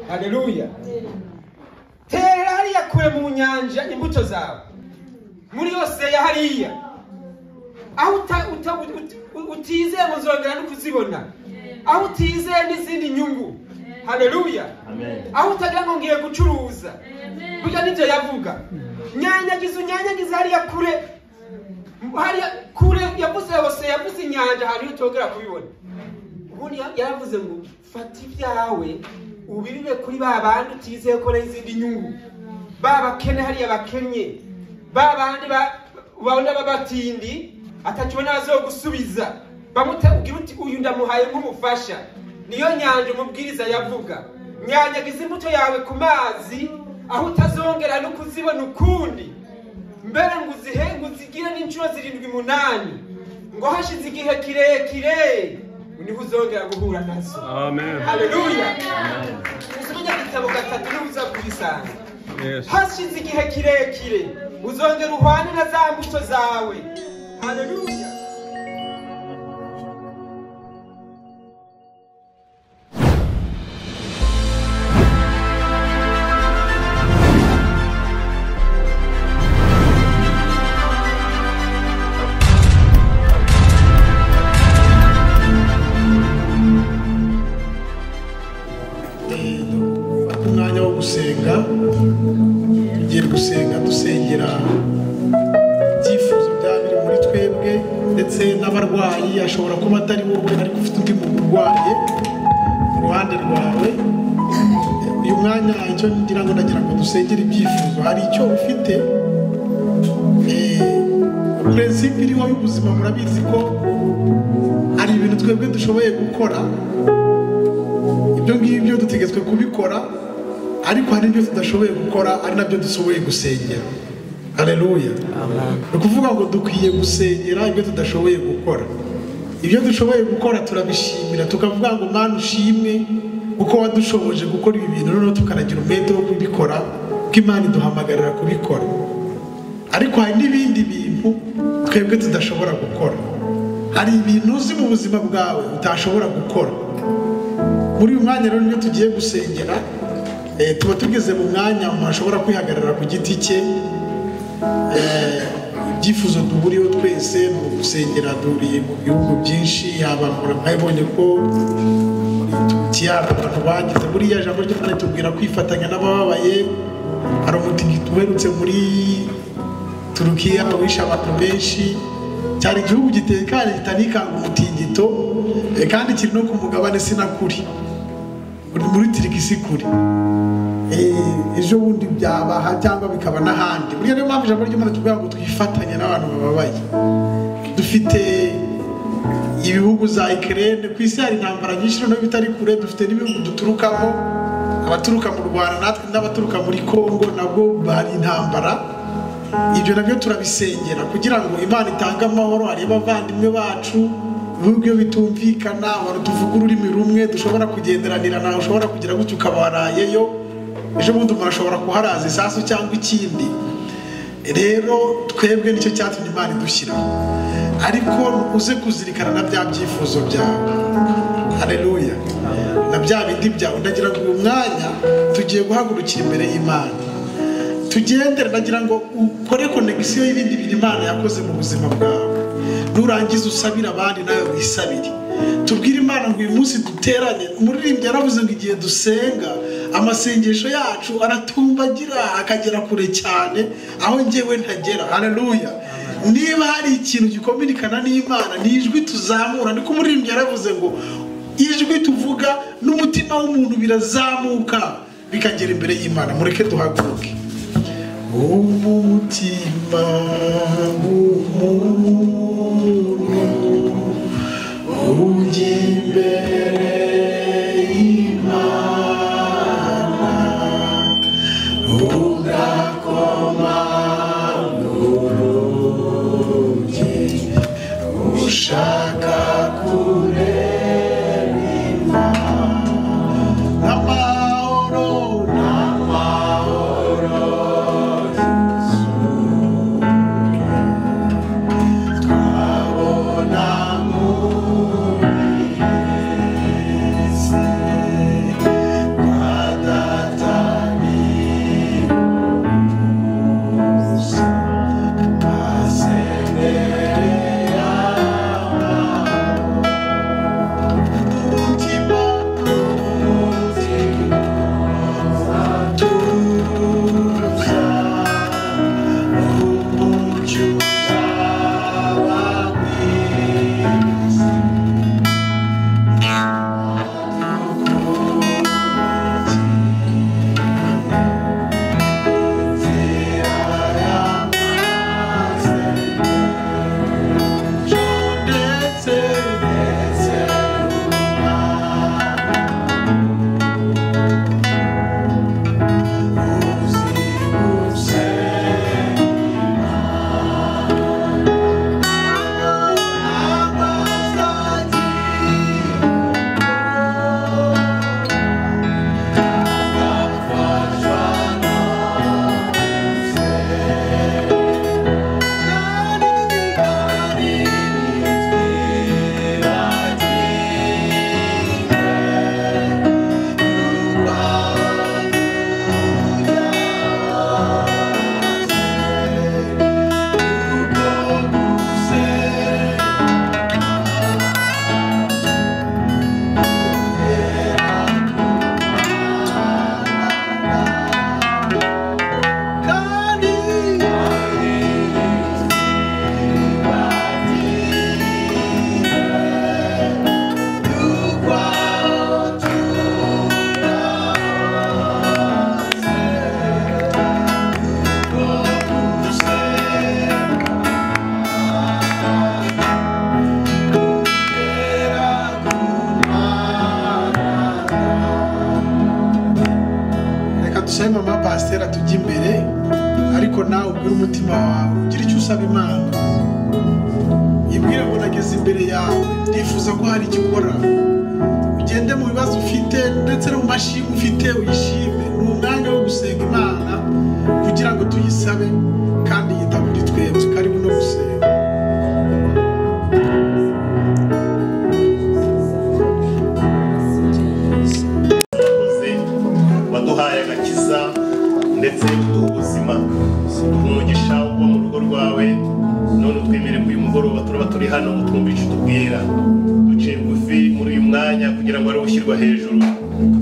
Haleluya. Tera hariya kure mu nyanja imbuto zawe, muri yose ya hariya aho utizeye muzongera no kuzibona, aho utizeye n'izindi nyungu. Haleluya. Aho utagira ngo ngiye gucuruza, burya nibyo yavuga. Nyanyagiza, unyanyagiza hariya kure, hariya kure yavuze hose, yavuze inyanja ahantu utongera kubibona. Ubundi yaravuze ngo fata ibyawe ubibibe kuri ba bandi utizeye ko n'izindi nyungu, ba bakene hariya bakennye, ba bandi babona babatindi atakibona azogusubiza, bamutubwira uti uyu ndamuhaye nk'umufasha. Niyo nyanja umubwiriza yavuga, nyanyagiza imbuto yawe ku mazi aho utazongera no kuzibona ukundi, mbere ngo uzihe ngo uzigire n'inshuro 7 8, ngo hashize igihe kirekire niho uzongera guhura nazo. Amen. Haleluya. Usomye igitabo 3 niho uza kubisanga. Hashize igihe kirekire uzongera uhwane na za mbuto zawe. Haleluya. Umwanya wo gusenga, tugiye gusenga dusengera ibyifuzo byaba biri muri twebwe ndetse n'abarwayi. Ashobora kuba atari wowe ariko ufite undi muntu urwaye mu ruhande rwawe. Uyu mwanya icyo ngira ngo ndagira ngo dusengere ibyifuzo. Hari icyo ufite, principe iriho y'ubuzima murabizi ko hari ibintu twebwe dushoboye gukora, ibyo ngibyo dutegetswe kubikora, ariko hari ibyo tudashoboye gukora ari nabyo dushoboye gusengera. Haleluya. Ni ukuvuga ngo dukwiye gusengera ibyo tudashoboye gukora. Ibyo dushoboye gukora turabishimira, tukavuga ngo Mana ushimwe kuko wadushoboje gukora ibi bintu, noneho tukanagira umwete wo kubikora kuko Imana iduhamagarira kubikora. Ariko hari n'ibindi bintu twebwe tudashobora gukora. Hari ibintu uzi mu buzima bwawe utashobora gukora. Muri uyu mwanya rero niyo tugiye gusengera, tuba tugeze mu mwanya umuntu ashobora kwihagarara ku giti cye. Ibyifuzo duhuriyeho twese ni ugusengera. Duhuriye mu bihugu byinshi, yaba mwabonye ko muri Turukiya abantu bagize buriya jambo ry'Imana ritubwira kwifatanya n'abababaye. Hari umutingito uherutse muri Turukiya wishe abantu benshi. Cyari igihugu gitekanye kitanikanga umutingito, kandi kiri no ku mugabane sinakuri muri Turiki si kure. Ejo bundi byabaha cyangwa bikaba n'ahandi. Buriya niyo mpamvu ijambo ry'Imana ritubwira ngo twifatanye n'abantu bababaye. Dufite ibihugu za Ukraine, ku isi hari intambara nyinshi noneho bitari kure. Dufite n'ibihugu duturukamo, abaturuka mu Rwanda natwe n'abaturuka muri Kongo nabwo bari intambara. Ibyo nabyo turabisengera kugira ngo Imana itange amahoro. Hari abavandimwe bacu ibihugu iyo bitumvikana, abantu tuvuga ururimi rumwe dushobora kugenderanira, nawe ushobora kugira gutyo ukaba warayeyo, ejo bundi umuntu ashobora kuharaza isasu cyangwa ikindi. Rero twebwe nicyo cyatumye Imana idushyiraho, ariko uze kuzirikana na bya byifuzo byawe. Haleluya. Na bya bindi byawe. Ndagira ngo uyu mwanya tugiye guhagurukira imbere y'Imana, tugendere. Ndagira ngo ukore connection y'ibindi bintu Imana yakoze mu buzima bwawe, nurangiza usabira abandi nawe wisabire. Tubwire Imana ngo uyu munsi duteranye. Umuririmbyi yaravuze ngo igihe dusenga amasengesho yacu aratumbagira akagera kure cyane aho njyewe ntagera. Haleluya. Niba hari ikintu gikominikana n'Imana ni ijwi tuzamura. Niko umuririmbyi yaravuze ngo ijwi tuvuga n'umutima w'umuntu birazamuka bikagera imbere y'Imana. Mureke duhaguruke. Umutima w'umuntu ujya imbere y'Imana, ugakoma urugi ushaka kureba Imana. Amahoro n'amahoro twabona muri Dusabe mama pasiteri atujya imbere, ariko nawe ubwire umutima wawe, ugire icyo usaba Imana. Ibwire ngo nageze imbere yawe, ndifuza ko hari icyo ukora. Ugende mu bibazo ufite ndetse no mu mashimwe ufite uyishime. Ni umwanya wo gusenga Imana kugira ngo tuyisabe kandi yita kuri twebwe. Karibu no gusenga. Waduhaye agakiza ndetse uduha ubuzima, uduha umugisha wo mu rugo rwawe. None utwemere ko uyu mugoroba turaba turi hano ngo twumve icyo utubwira. Duciye bugufi muri uyu mwanya kugira ngo ari ushyirwa hejuru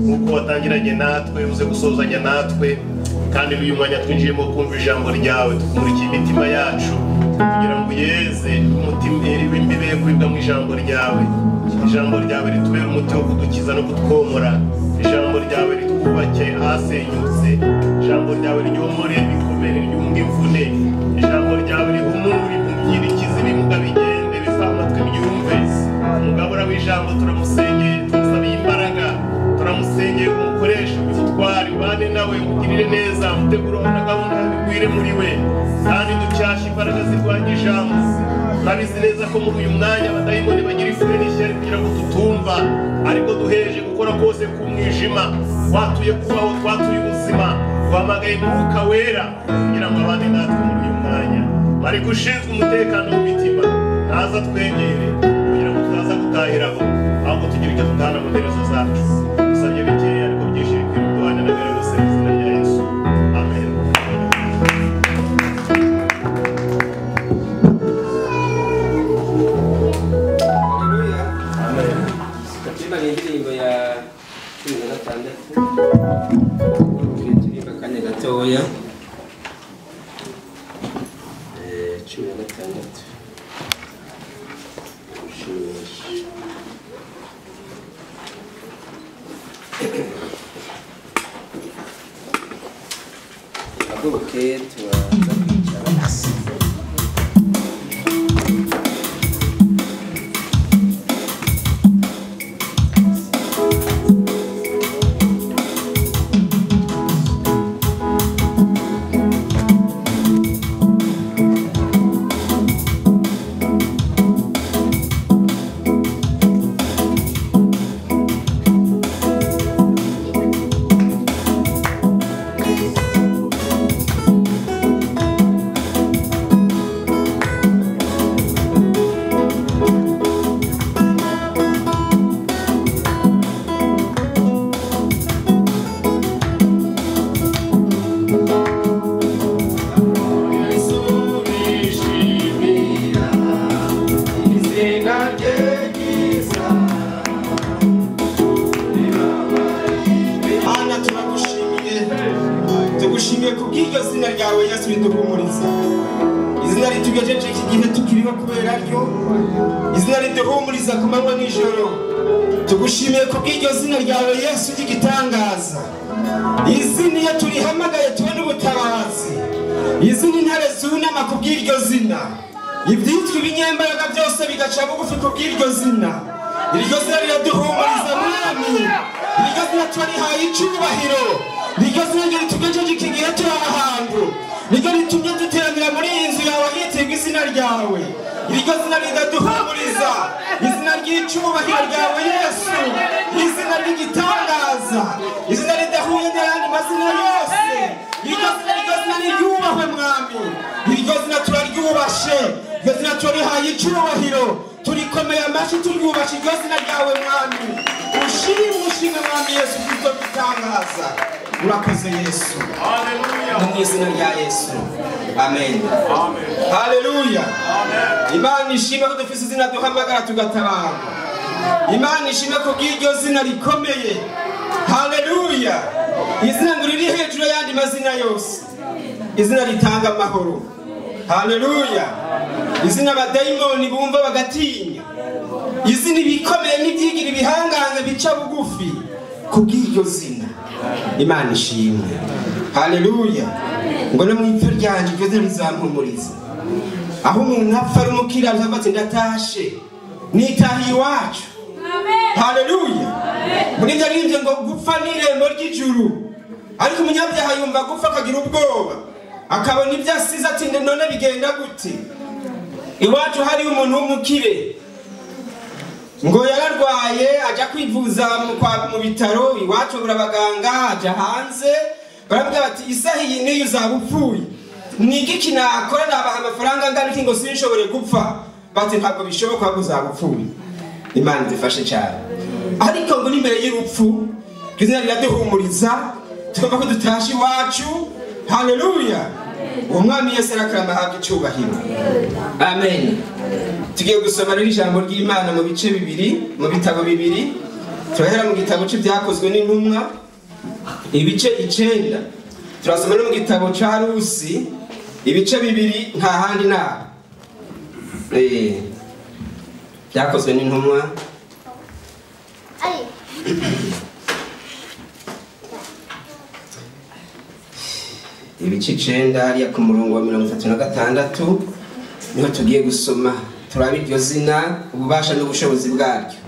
nk'uko watangiranye natwe, uze gusozanya natwe. Kandi uyu mwanya twinjiyemo kumva ijambo ryawe, tukumurikiye imitima yacu kugira ngo uyeze umutima w'imbibe yo kwibwa mu ijambo ryawe. Ijambo ryawe ritubere umuti wo kudukiza no kutwomora. Ijambo ryawe ritwubake ahasenyutse. Ijambo ryawe ryomore ibikomere, ryunge imvune. Ijambo ryawe rihumure impumyi, rikize ibimuga bigende, biva amatwi byumve. Umugabura w'ijambo turamusengeye, tumusabiye imbaraga, turamusengeye umukoresha ubutwari, ubane nawe, umugirire neza, umuteguro na gahunda bigwire muri we. Kandi ducyashye imbaraga zirwanya ijambo. Turabizi neza ko muri uyu mwanya abadayimoni bagira ifure n'ishyari kugira ngo tutumva, ariko duheje gukora kose ku mwijima. Twatuye kubaho, twatuye ubuzima, duhamagaye Mwuka Wera kugira ngo abane natwe muri uyu mwanya. Mariko ushinzwe umutekano w'imitima ntaza twegere kugira ngo tutaza gutahiraho, ahubwo tugire icyo dutahana mu mperezo zacu. Dusabye bikeya ariko byinshi bikwiriye duhana na mbere yose mu izina rya Yesu. Amen. Amen. Indirimbo ya 16 turirimba akanya gatoya. 16. Haguruke turaza kwicara. Tugushimiye kubw'iryo zina ryawe Yesu riduhumuriza. Izina ritugejeje iki gihe tukiriho kubera ryo, izina riduhumuriza ku manywa n'ijoro. Tugushimiye kubw'iryo zina ryawe Yesu ry'igitangaza. Izina iyo turihamagaye tubona ubutabazi. Izina intare zunama kubw'iryo zina. Ibyitwa ibinyembaraga byose bigaca bugufi kubw'iryo zina. Iryo zina riraduhumuriza Mwami. Iryo zina turarihaye icyubahiro. Niryo zina ritugejeje iki gihe turi ahantu. Niryo ritumye duteranira muri iyi nzu yawe hitirwa izina ryawe. Iryo zina ridaduhumuriza. Izina ry'icyubahiro ryawe Yesu. Izina ry'igitangaza. Izina ridahuye n'ayandi mazina yose. Iryo zina niryubahwe Mwami. Iryo zina turaryubashe. Iryo zina turarihaye icyubahiro. Turikomeye amashyi turyubashe iryo zina ryawe Mwami. Ushimwe ushimwe Mwami Yesu Kristo gitangaza. Urakoze Yesu. Haleluya. Mu izina rya Yesu. Amen. Amen. Haleluya. Amen. Imana ishimwe ko dufise izina duhamagara tugatabarwa. Imana ishimwe ko bw'iryo zina rikomeye. Haleluya. Izina ngo riri hejuru y'andi mazina yose. Izina ritanga amahoro. Haleluya. Izina abadayimoni bumva bagatinya. Izina ibikomeye n'ibyigira ibihangange bica bugufi kubw'iryo zina. Imana ishimwe. Haleluya. Ngo no mu ipfa ryanje iryo zina rizampumuriza. Aho umuntu apfa ari umukirano ati ndatashe, nitahiye iwacu. Haleluya. Muri ibyo aririmbye ngo gupfa n'irembo ry'ijuru. Ariko umunyabyaha yumva gupfa akagira ubwoba, akabona ibyo asize ati none bigenda gute? Iwacu hari umuntu w'umukire ngo yararwaye ajya kwivuza mu bitaro, iwacu babura abaganga, ajya hanze baramubwira bati isaha iyi niyo uzaba upfuye, ni iki nakora nabaha amafaranga angana iki ngo sinshobore gupfa? Bati ntabwo bishoboka ko uzaba upfuye. Imana idufashe cyane. Ariko ngo n'imbere y'urupfu izina riraduhumuriza, tugomba ko dutasha iwacu. Haleluya! Umwami Yesu arakarama ahabwa icyubahiro. Amen. Tugiye gusoma rero ijambo ry'Imana mu bice bibiri, mu bitabo bibiri. Turahera mu gitabo cy'ibyakozwe n'intumwa ibice 9. Turasoma no mu gitabo cya Rusi ibice 2, nta handi naho. Byakozwe n'intumwa ibice 9 hariya ku murongo wa 36 niho tugiye gusoma. Turaba iryo zina, ububasha n'ubushobozi bwaryo,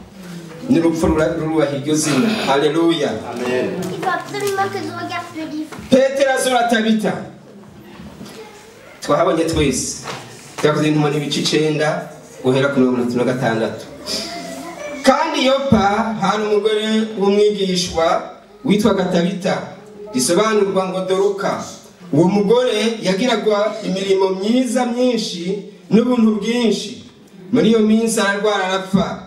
n'urupfu rurubaha iryo zina. Haleluya. Amen. Petero azura Tabita, twahabonye twese. Byakozwe n'intumwa n'ibice 9 guhera ku 36. Kandi Yopa hari umugore w'umwigishwa witwaga Tabita, risobanurwa ngo Doruka. Uwo mugore yagiragwa imirimo myiza myinshi n'ubuntu bwinshi. Muri iyo minsi ararwara arapfa.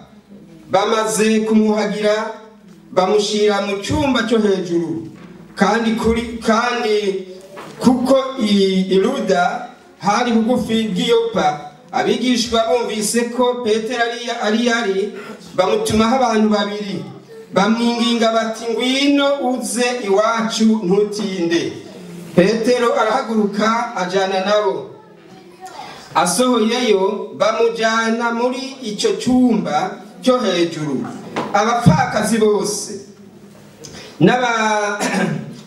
Bamaze kumuhagira bamushyira mu cyumba cyo hejuru. Kandi kuko i Luda hari bugufi bw'iyopa, abigishwa bumvise ko Petero ari bamutumaho abantu babiri, bamwinginga bati ngwino uze iwacu ntutinde. Petero arahaguruka ajana nabo. Asohoyeyo bamujyana muri icyo cyumba cyo hejuru. Abapfakazi bose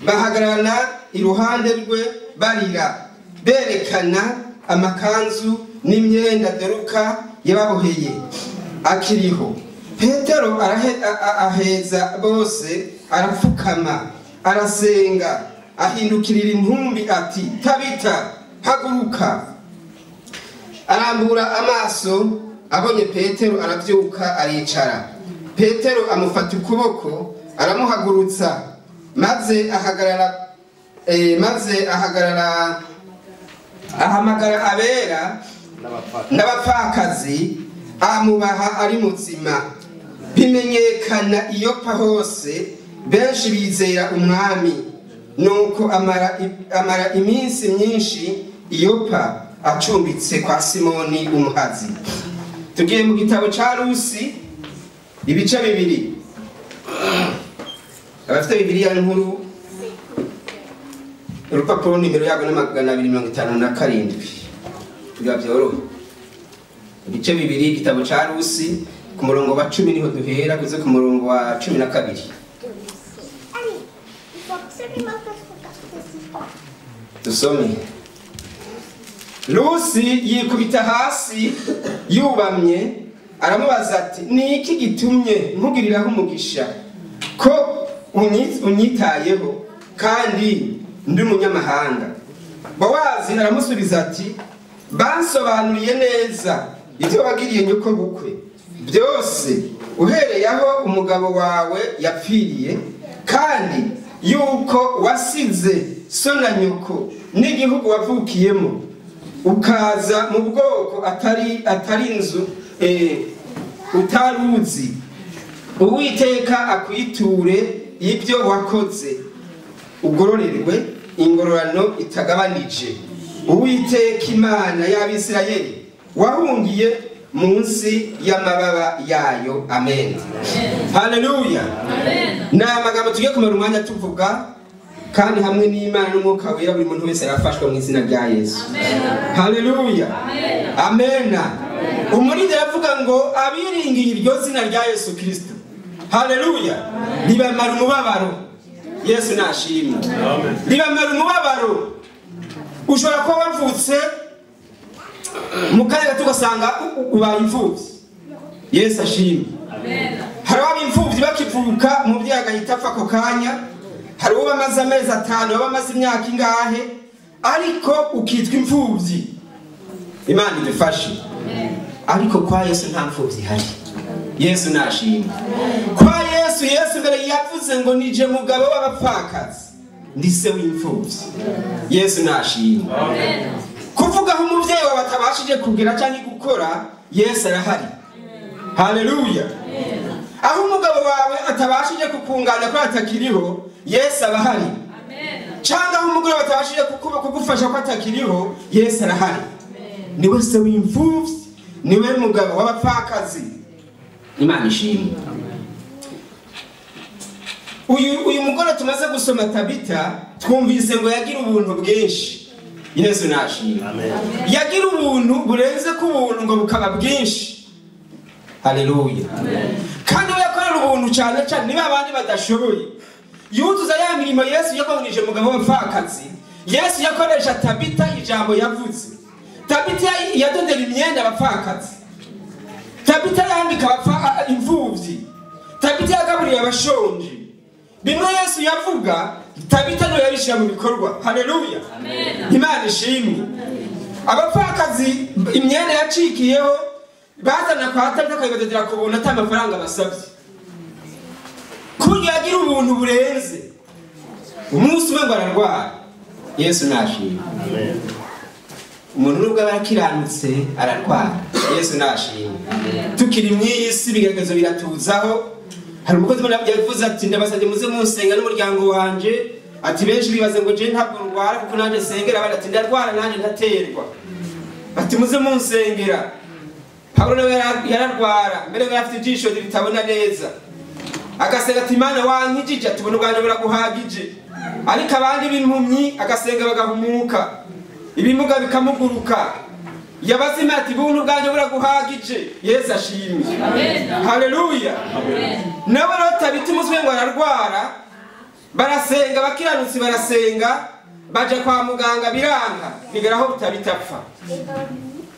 bahagararana iruhande rwe barira, berekana amakanzu n'imyenda Doruka yababoheye akiriho. Petero aheza bose, arapfukama, arasenga, ahindukirira intumbi ati Tabita, haguruka. Arambura amaso abonye Petero arabyuka aricara. Petero amufata ukuboko aramuhagurutsa, maze ahagarara ahamagara abera n'abapfakazi, amubaha ari muzima. Bimenyekana Iyopa hose, benshi bizera umwami. Nuko amara iminsi myinshi Iyopa acumbitse kwa Simoni umuhazi. Tugiye mu gitabo cya Rusi ibice 2. Abafite Bibiliya nkuru, urupapuro nimero yago ni 257. Biba byorohe. Ibice 2 igitabo cya Rusi ku murongo wa 10 niho duhera kuze ku murongo wa 12. Dusome. Rusi yikubita hasi yubamye, aramubaza ati ni iki gitumye nkugiriraho umugisha ko unyitayeho kandi ndi umunyamahanga? Bowazi aramusubiza ati bansobanuriye neza ibyo wagiriye nyoko bukwe byose, uhereye aho umugabo wawe yapfiriye, kandi yuko wasize so na nyoko n'igihugu wavukiyemo, ukaza mu bwoko atari inzu utaruzi. Uwiteka akwiture ibyo wakoze, ugororerwe ingororano itagabanije. Uwiteka Imana y'Abisirayeli wahungiye munsi y'amababa yayo. Amen. Haleluya. Ni amagambo tugiye kumara umwanya tuvuga, kandi hamwe n'Imana n'Umwuka Wera buri muntu wese arafashwa mu izina rya Yesu. Haleluya. Amen. Umurindi aravuga ngo abiringiye iryo zina rya Yesu Kristo, haleluya, ribamara umubabaro. Yesu nashimwe. Ribamara umubabaro. Ushobora kuba wavutse mu kanya gato ugasanga ubaye imfubyi. Yesu ashimwe. Hari ab'imfubyi bakivuka umubyeyi agahita apfa ako kanya. Hari uwo bamaze amezi 5, bamaze imyaka ingahe, ariko ukitwa imfubyi. Imana idufashe. Ariko kwa Yesu nta mfubyi ihari. Yesu nashimwe. Kwa Yesu, Yesu mbere yavuze ngo nije mugabo w'abapfakazi, ndi se w'imfubyi. Yesu nashimwe. Kuvuga aho umuvyeyi wawe atabashije kugira cyangwa gukora, Yesu arahari. Haleluya. Aho umugabo wawe atabashije kukungana ko atakiriho, Yesu abahari. Cyangwa aho umugore atabashije kugufasha ko atakiriho, Yesu arahari. Niwe se w'imfubyi, niwe mugabo w'abapfakazi. Imana ishimwe. Uyu mugore tumaze gusoma Tabita, twumvise ngo yagira ubuntu bwinshi. Yesu nashimwe. Yagira ubuntu burenze ku buntu ngo bukaba bwinshi. Haleluya. Kandi we yakorera ubuntu cyane cyane niba abandi badashoboye. Yuzuza ya mirimo Yesu yakoresheje mugabo w'abapfakazi. Yesu yakoresha Tabita ijambo yavuze. Tabita yadondera imyenda abapfakazi. Tabita yambika imfubyi. Tabita yagaburira abashonje. Bimwe Yesu yavuga, Tabita no yabishira mu bikorwa. Haleluya. Imana ishimwe. Abapfakazi imyenda yacikiyeho bazana kwa Tabita akayibadodera ku buntu ata mafaranga basabye. Kurya yagira ubuntu burenze. Umunsi umwe ngo ararwara. Yesu nashimwe. Amen. Umuntu nubwo aba yakiranutse ararwara. Yesu nashimwe. Tukiri mu isi ibigaragazo biratuzaho. Hari umukozi yavuze ati ndabasabye muze munsenga n'umuryango wanje, ati benshi bibaze ngo je ntabwo ndwara kuko nanjye sengera, abandi ati ndarwara nanjye ndaterwa. Bati muze munsengera. Pawulo nawe yararwara, mbere yari afite ijisho ritabona neza. Agasenga ati Imana wankijije, ati ubuntu bwanjye buraguhagije. Ariko abandi b'impumyi agasenga bagahumuka, ibimuga bikamuguruka. Yabaze Imana ati ubuntu bwanjye buraguhagije. Yesu ashimwe. Haleluya. Nawe rero Tabita umunsi umwe ngo ararwara, barasenga bakiranutsi barasenga, baja kwa muganga biranga, bigeraho Tabita apfa.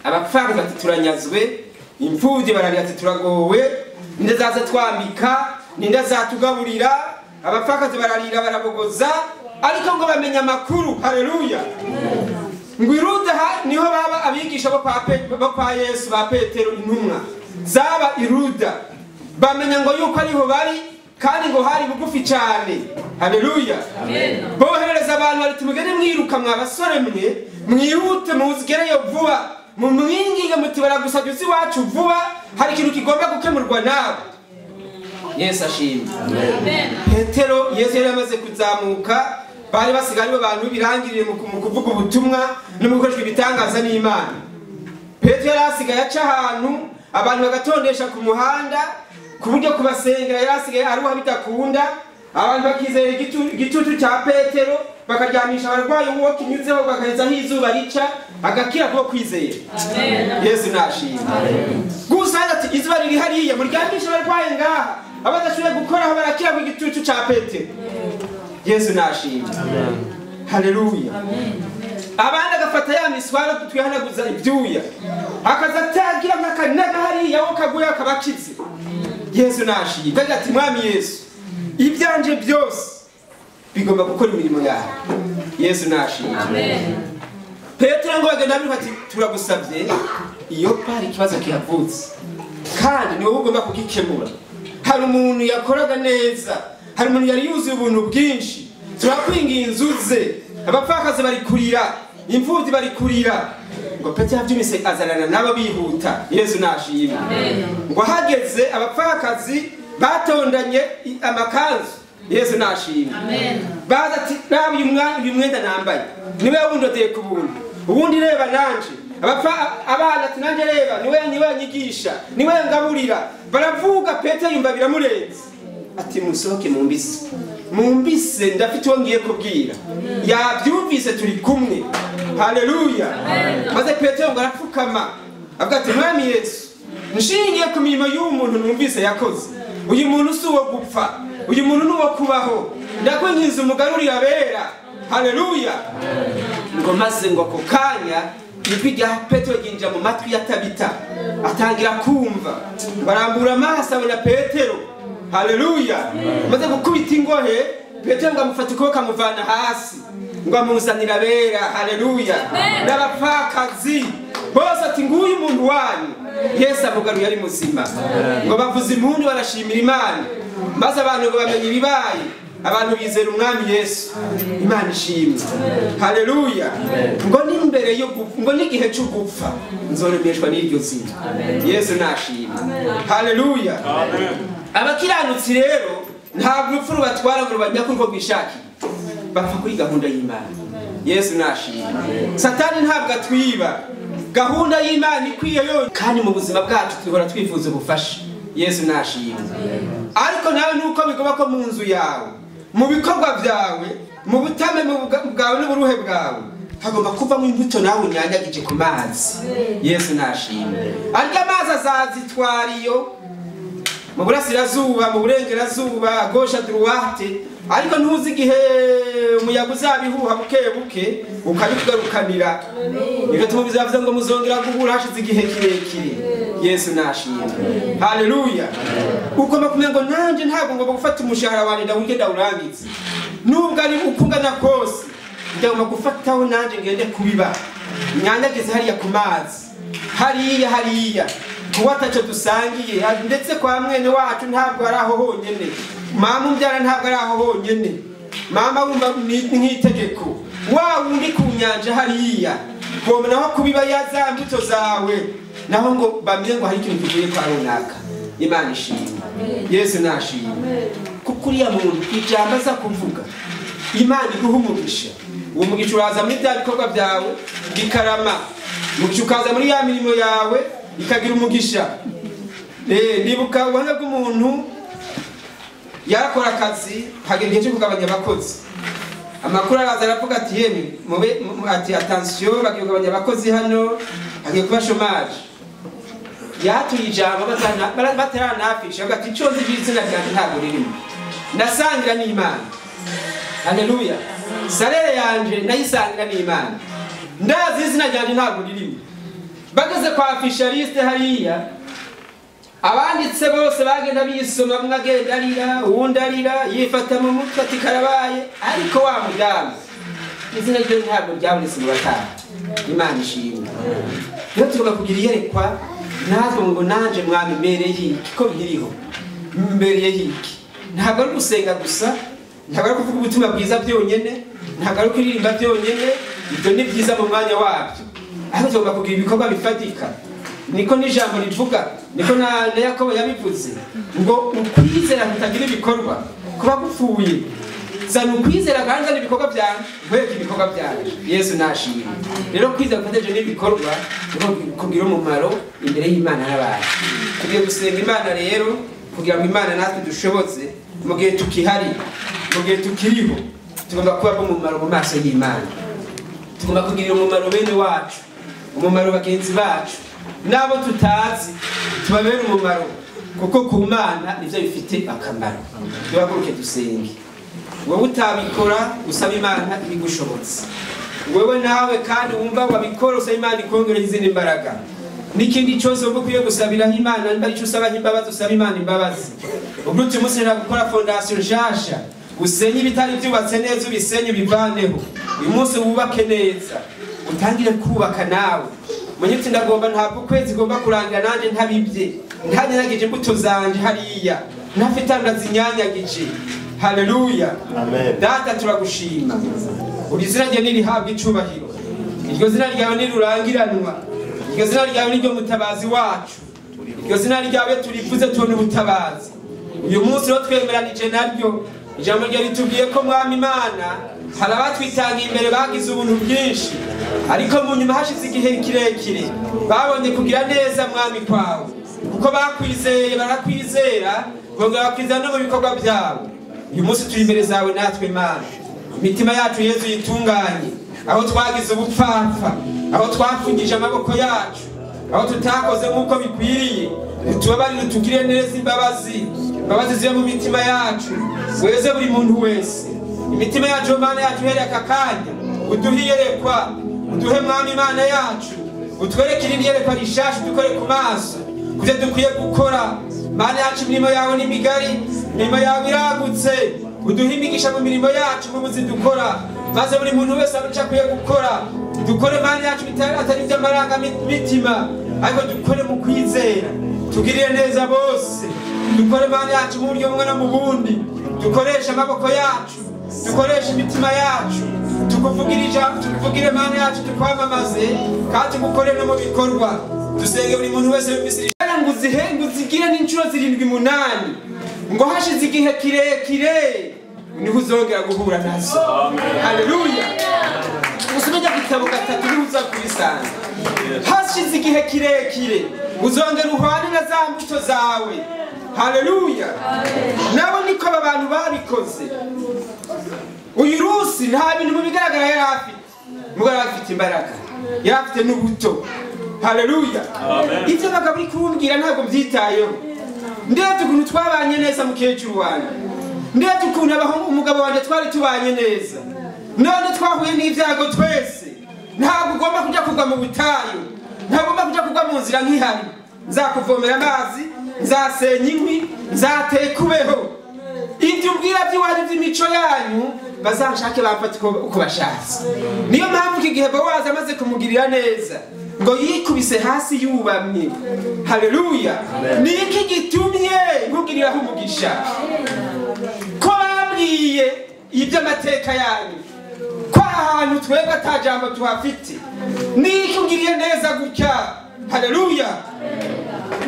Abapfakazi bati turanyazwe, imfubyi bararira ati turagowe, ninde zaza twambika, ninde azatugaburira. Abapfakazi bararira barabogoza, ariko ngo bamenya amakuru. Haleluya. Ngo iruda niho baba abigisha bo kwa Yesu ba Petero intumwa zaba iruda, bamenya ngo yuko ariho bari kandi ngo hari bugufi cyane. Haleluya. Boherereza abantu bari tumugende mwiruka mwa basore mwe, mwihute muzigereyo vuba, mumwinginge muti baragusabye uzi wacu vuba, hari ikintu kigomba gukemurwa nawe. Yesu ashimwe. Petero Yesu yari amaze kuzamuka, bari basigaye aribo bantu birangiriye mu kuvuga ubutumwa no mu gukoreshwa ibitangaza n'Imana. Petero yari asigaye aca ahantu abantu bagatondesha ku muhanda, ku buryo kubasengera yari asigaye aruha bidakunda. Abantu bakizera igitutu cya Petero, bakaryamisha abarwayi uwo kinyuzeho bakaheza nk'izuba rica, agakira kuko kwizera. Yesu nashimwe. Gusa ati izuba riri hariya, muryamisha abarwayi ngaha, abadashoboye gukoraho barakira ku gitutu cya Petero. Yesu nashimwe. Haleluya. Abandi agafata ya miswaro twihanaguza ibyuya, akaza atagira nk'akanaga hariya wo kaguye akabakize. Yesu nashimwe. Ati Mwami Yesu, ibyanje byose bigomba gukora imirimo yawe. Yesu nashimwe. Petero ngo bagenda biruka ati turagusabye, iyo pari ikibazo kihavutse kandi ni wowe ugomba kugikemura. Hari umuntu yakoraga neza, hari umuntu yari yuzuye ubuntu bwinshi, turakwinginze uze. Abapfakazi bari kurira, imfubyi bari kurira. Ngo Petero yabyumise azanana nabo bihuta. Yesu nashimwe. Ngo hageze abapfakazi batondanye amakanzu. Yesu nashimwe. Baza ati raba uyu mwenda nambaye, niwe wundodeye ku buntu, ubundi reba nanje. Abana ati nanje reba, niwe yanyigisha, niwe ngaburira. Baravuga, Petero yumva biramurenze. Ati musohoke mumbise, mumbise ndafite uwo ngiye kubwira. Yabyumvise turi kumwe. Haleluya. Maze Petero ngo arapfukama avuga ati Mwami Yesu, nshingiye ku mirimo y'uyu muntu numvise yakoze, uyu muntu si uwo gupfa, uyu muntu ni uwo kubaho, ndakwinginze umugarurire abera. Haleluya. Ngo maze ngo ako kanya ijwi rya Petero ryinjira mu matwi ya Tabita, atangira kumva. Barambura amaso abona Petero. Haleluya. Maze gukubita ingohe, Petero ngo amufata ukuboko amuvana hasi, ngo amuzanira abera. Haleluya. N'abapfakazi bose ati nguyu umuntu wanyu. Yesu amugaruye ari muzima. Ngo bavuze impundu barashimira Imana, maze abantu ngo bamenye ibibaye, abantu bizera umwami Yesu. Imana ishimwe. Haleluya. Ngo n'imbere yo ngo n'igihe cyo gupfa nzoremeshwa n'iryo zina. Yesu nashimwe. Haleluya. Abakiranutsi rero ntabwo urupfu rubatwara ngo rubanyakure uko rwishakiye, bapfa kuri gahunda y'Imana. Yesu nashimwe. Satani ntabwo atwiba, gahunda y'Imana ikwiye yonyine. Kandi mu buzima bwacu duhora twifuza ubufasha. Yesu nashimwe. Ariko nawe nuko bigomba ko mu nzu yawe, mu bikorwa byawe, mu butame bwawe n'uburuhe bwawe, hagomba kuvamo imbuto nawe unyanyagije ku mazi. Yesu nashimwe. Ariko amazi azazitwara iyo mu burasirazuba, mu burengerazuba, gauche droite, ariko ntuzi igihe umuyaga uzabihuha buke buke ukabikugarukanira. Nibyo tumubizavuze ngo muzongera guhura hashize igihe kirekire. Yesu nashimwe. Haleluya. Ugomba kumenya ngo nanje ntabwo ngomba gufata umushahara wanjye ndawurye ndawurangize, nubwo ari ukungana kose, ndagomba gufataho nanje ngende kubiba, nyanyagize hariya ku mazi, hariya hariya kuba ataco dusangiye, ndetse kwa mwene wacu ntabwo ari aho honyene, mama umbyara ntabwo ari aho honyene, mama wumva nk'itegeko wa wundi ku nyanja hariya, gomba naho kubiba ya za mbuto zawe, naho ngo bamenye ngo hari ikintu kivuye kwa runaka. Imana ishimwe. Yesu nashimwe. Kuko uriya muntu ijambo aza kuvuga, Imana iguha umugisha. Uwo mugisha uraza muri bya bikorwa byawe bikarama, umugisha ukaza muri ya mirimo yawe ikagira umugisha. Nibuka ubuhamya bw'umuntu yarakora akazi, hagera igihe cyo kugabanya abakozi. Amakuru araza aravuga ati yemwe mube ati attention, bagiye kugabanya abakozi hano, hagiye kuba chômage. Yatuye ijambo bataranafisha, avuga ati ico nzi izina ryanjye ntabwo ririmo, ndasangira n'Imana. Haleluya. Salere yanje nayisangira n'Imana, ndazi izina ryanjye ntabwo ririmo. Bageze kwa afishariste hariya, abanditse bose bagenda bisoma, umwe agenda arira, uwundi arira, yifata mu mutwe ati karabaye. Ariko wa mudamu izina rye ntabwo ryabonetse mu batanu. Imana ishimwe. Rero tugomba kugira iyerekwa natwe ngo nanje mwami mbereye iki, ko nkiriho mbereye iki. Ntabwo ari gusenga gusa, ntabwo ari kuvuga ubutumwa bwiza byonyene, ntabwo ari kuririmba byonyene, ibyo ni byiza mu mwanya wabyo, ariko tugomba kugira ibikorwa bifatika. Niko n'ijambo rivuga, niko na Yakobo yabivuze ngo ukwizera kutagira ibikorwa kuba gupfuye. Zana ukwizera kandi zana ibikorwa byanjye, nkwereke ibikorwa byanjye. Yesu nashimwe. Rero kwizera gufatanije n'ibikorwa niko kugira umumaro imbere y'Imana n'abantu. Tugiye gusenga Imana rero kugira ngo Imana natwe dushobotse mu gihe tukihari, mu gihe tukiriho, tugomba kuba umumaro mu maso y'Imana. Tugomba kugirira umumaro bene wacu, umumaro bagenzi bacu, n'abo tutazi tubabere umumaro, kuko ku Mana nivyo bifite akamaro. Duhaguruke dusenge. Wowe utabikora usaba Imana ibigushobotse, wewe nawe kandi wumva wabikora usaba Imana ikongerera izindi mbaraga. N'ikindi cyose wumva ukwiye gusabiraho Imana, niba ari cyo usaba imbabazi, usaba Imana imbabazi. Ubwo uti umunsi nshaka gukora fondasiyo nshasha, usenye ibitari byubatse neza, ubisenye ubivaneho. Uyu munsi wubake neza, utangire kubaka nawe. Munye uti ndagomba, ntabwo ukwezi igomba kurangira nanjye ntabibye, ntanyanyagije imbuto zanje hariya, ntafite ndazinyanyagije. Haleluya. Amen. Data turagushima. Uri izina ryawe nirihabwa icubahiro, iryo zina ryawe nirurangiranwa, iryo zina ryawe niryo mutabazi wacu, iryo zina ryawe turivuze tubona ubutabazi. Uyu munsi rero twemeranije naryo, ijambo ryawe ritubwiye ko mwami Imana hari abatwitangiye imbere bagize ubuntu bwinshi, ariko mu nyuma hashize igihe kirekire babonye kugira neza mwami kwawe, kuko bakwizeye barakwizera, bongera bakwizera no mu bikorwa byabo. Uyu munsi turi imbere zawe natwe Mana, imitima yacu Yezu yitunganye, aho twagize ubupfapfa, aho twafungije amaboko yacu, aho tutakoze nk'uko bikwiriye, utubabarire, utugirire neza imbabazi, imbabazi zibe mu mitima yacu, weze buri muntu wese. Imitima yacu Mana yacu uhereye aka kanya, uduhe iyerekwa, uduhe mwami Imana yacu, utwereke irindi yerekwa rishasha, udukore ku maso kubyo dukwiye gukora. Mana yacu imirimo yawe ni migari, imirimo yawe iragutse. Uduhe imigisha mu mirimo yacu, mu buzi dukora, maze buri muntu wese abone icyo akwiye gukora. Dukore Mana yacu atari iby'amarangamutima, ariko dukore mu kwizera. Tugirire neza bose, dukore Mana yacu mu buryo bumwe no mu bundi, dukoreshe amaboko yacu, dukoreshe imitima yacu, tukuvugire ijambo, tukuvugire Mana yacu, tukwamamaze kandi tugukore no mu bikorwa. Dusenge buri muntu wese yumvise ngo uzihe, ngo uzigire n'inshuro 7 8, ngo hashize igihe kirekire niho uzongera guhura nazo. Haleluya. Usome igitabo 3 niho uza kubisanga. Hashize igihe kirekire uzongera uhwane na za mbuto zawe. Haleluya. Nabo niko aba bantu babikoze. Uyu Rusi nta bintu mu bigaragara yari afite, mugabo yari afite imbaraga, yari afite n'ubuto. Haleluya. Ibyo bagabo uri kumbwira ntabwo mbyitayeho. Ndebye ukuntu twabanye neza mukecuru wanjye, ndebye ukuntu umugabo wanjye twari tubanye neza, none twahuye n'ibyago twese. Ntabwo ugomba kujya kugwa mu butayu, ntabwo ugomba kujya kugwa mu nzira nk'ihari. Nzakuvomera amazi, nzasenya inkwi, nzateka ubeho. Ibyo umbwira by'iwanyu by'imico yanyu bazanshake bamfate uko bashatse. Niyo mpamvu iki gihe Bowazi amaze kumugirira neza ngo yikubise hasi yubamye. Haleluya. Niki gitumye nkugiriraho umugisha? Ko bambwiye iby'amateka yanyu, ko ahantu twebwe ata jambo tuhafite, niki ungiriye neza gutya? Haleluya.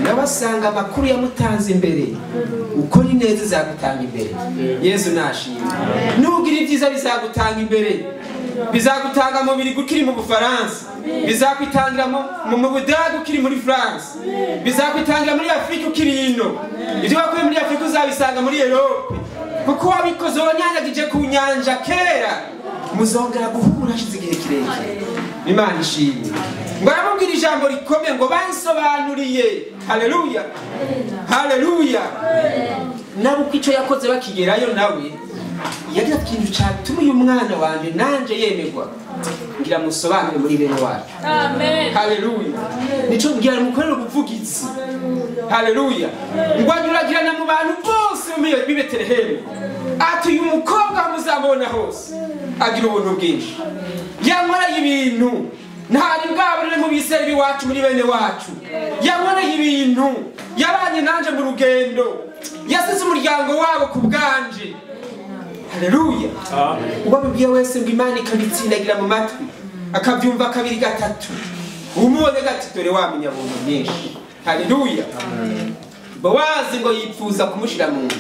Nabasanga amakuru yamutanze imbere, ukora ineza izagutanga imbere. Yesu nashimwe. Nugira ibyiza bizagutanga imbere, bizagutanga mu Bubiligi ukiri mu Bufaransa, bizakwitangira mu Budage ukiri muri France, bizakwitangira muri Afrika ukiri ino. Ibyo wakuye muri Afrika uzabisanga muri Europe, kuko wabikoze wanyanyagije ku nyanja kera. Muzongera guhura hashize igihe kirekire. Imana ishimwe. Ngo aramubwira ijambo rikomeye ngo bansobanuriye. Haleluya. Haleluya. Nabo uko icyo yakoze bakigerayo, nawe yagira ikintu cyatuma uyu mwana wanjye nanje yemerwa, ngira musobanure muri bene wacu. Amen. Haleluya. Nico ngira mukorere ubuvugizi. Haleluya. Ngo anyuragirana mu bantu bose b'i Betelehemu, ati uyu mukobwa muzamubona hose agira ubuntu bwinshi, yankoreye ibintu ntari bwabonere mu biseri b'iwacu muri bene wacu, yankoreye ibintu, yabanye nanje mu rugendo, yasize umuryango wabo ku bwanje. Haleluya. Ubabibwiye wese ngo Imana ikabitsindagira mu matwi, akabyumva 2 3, umubone gati dore wamenya buntu bwinshi. Haleluya. Bowazi ngo yipfuza kumushira mu nzu,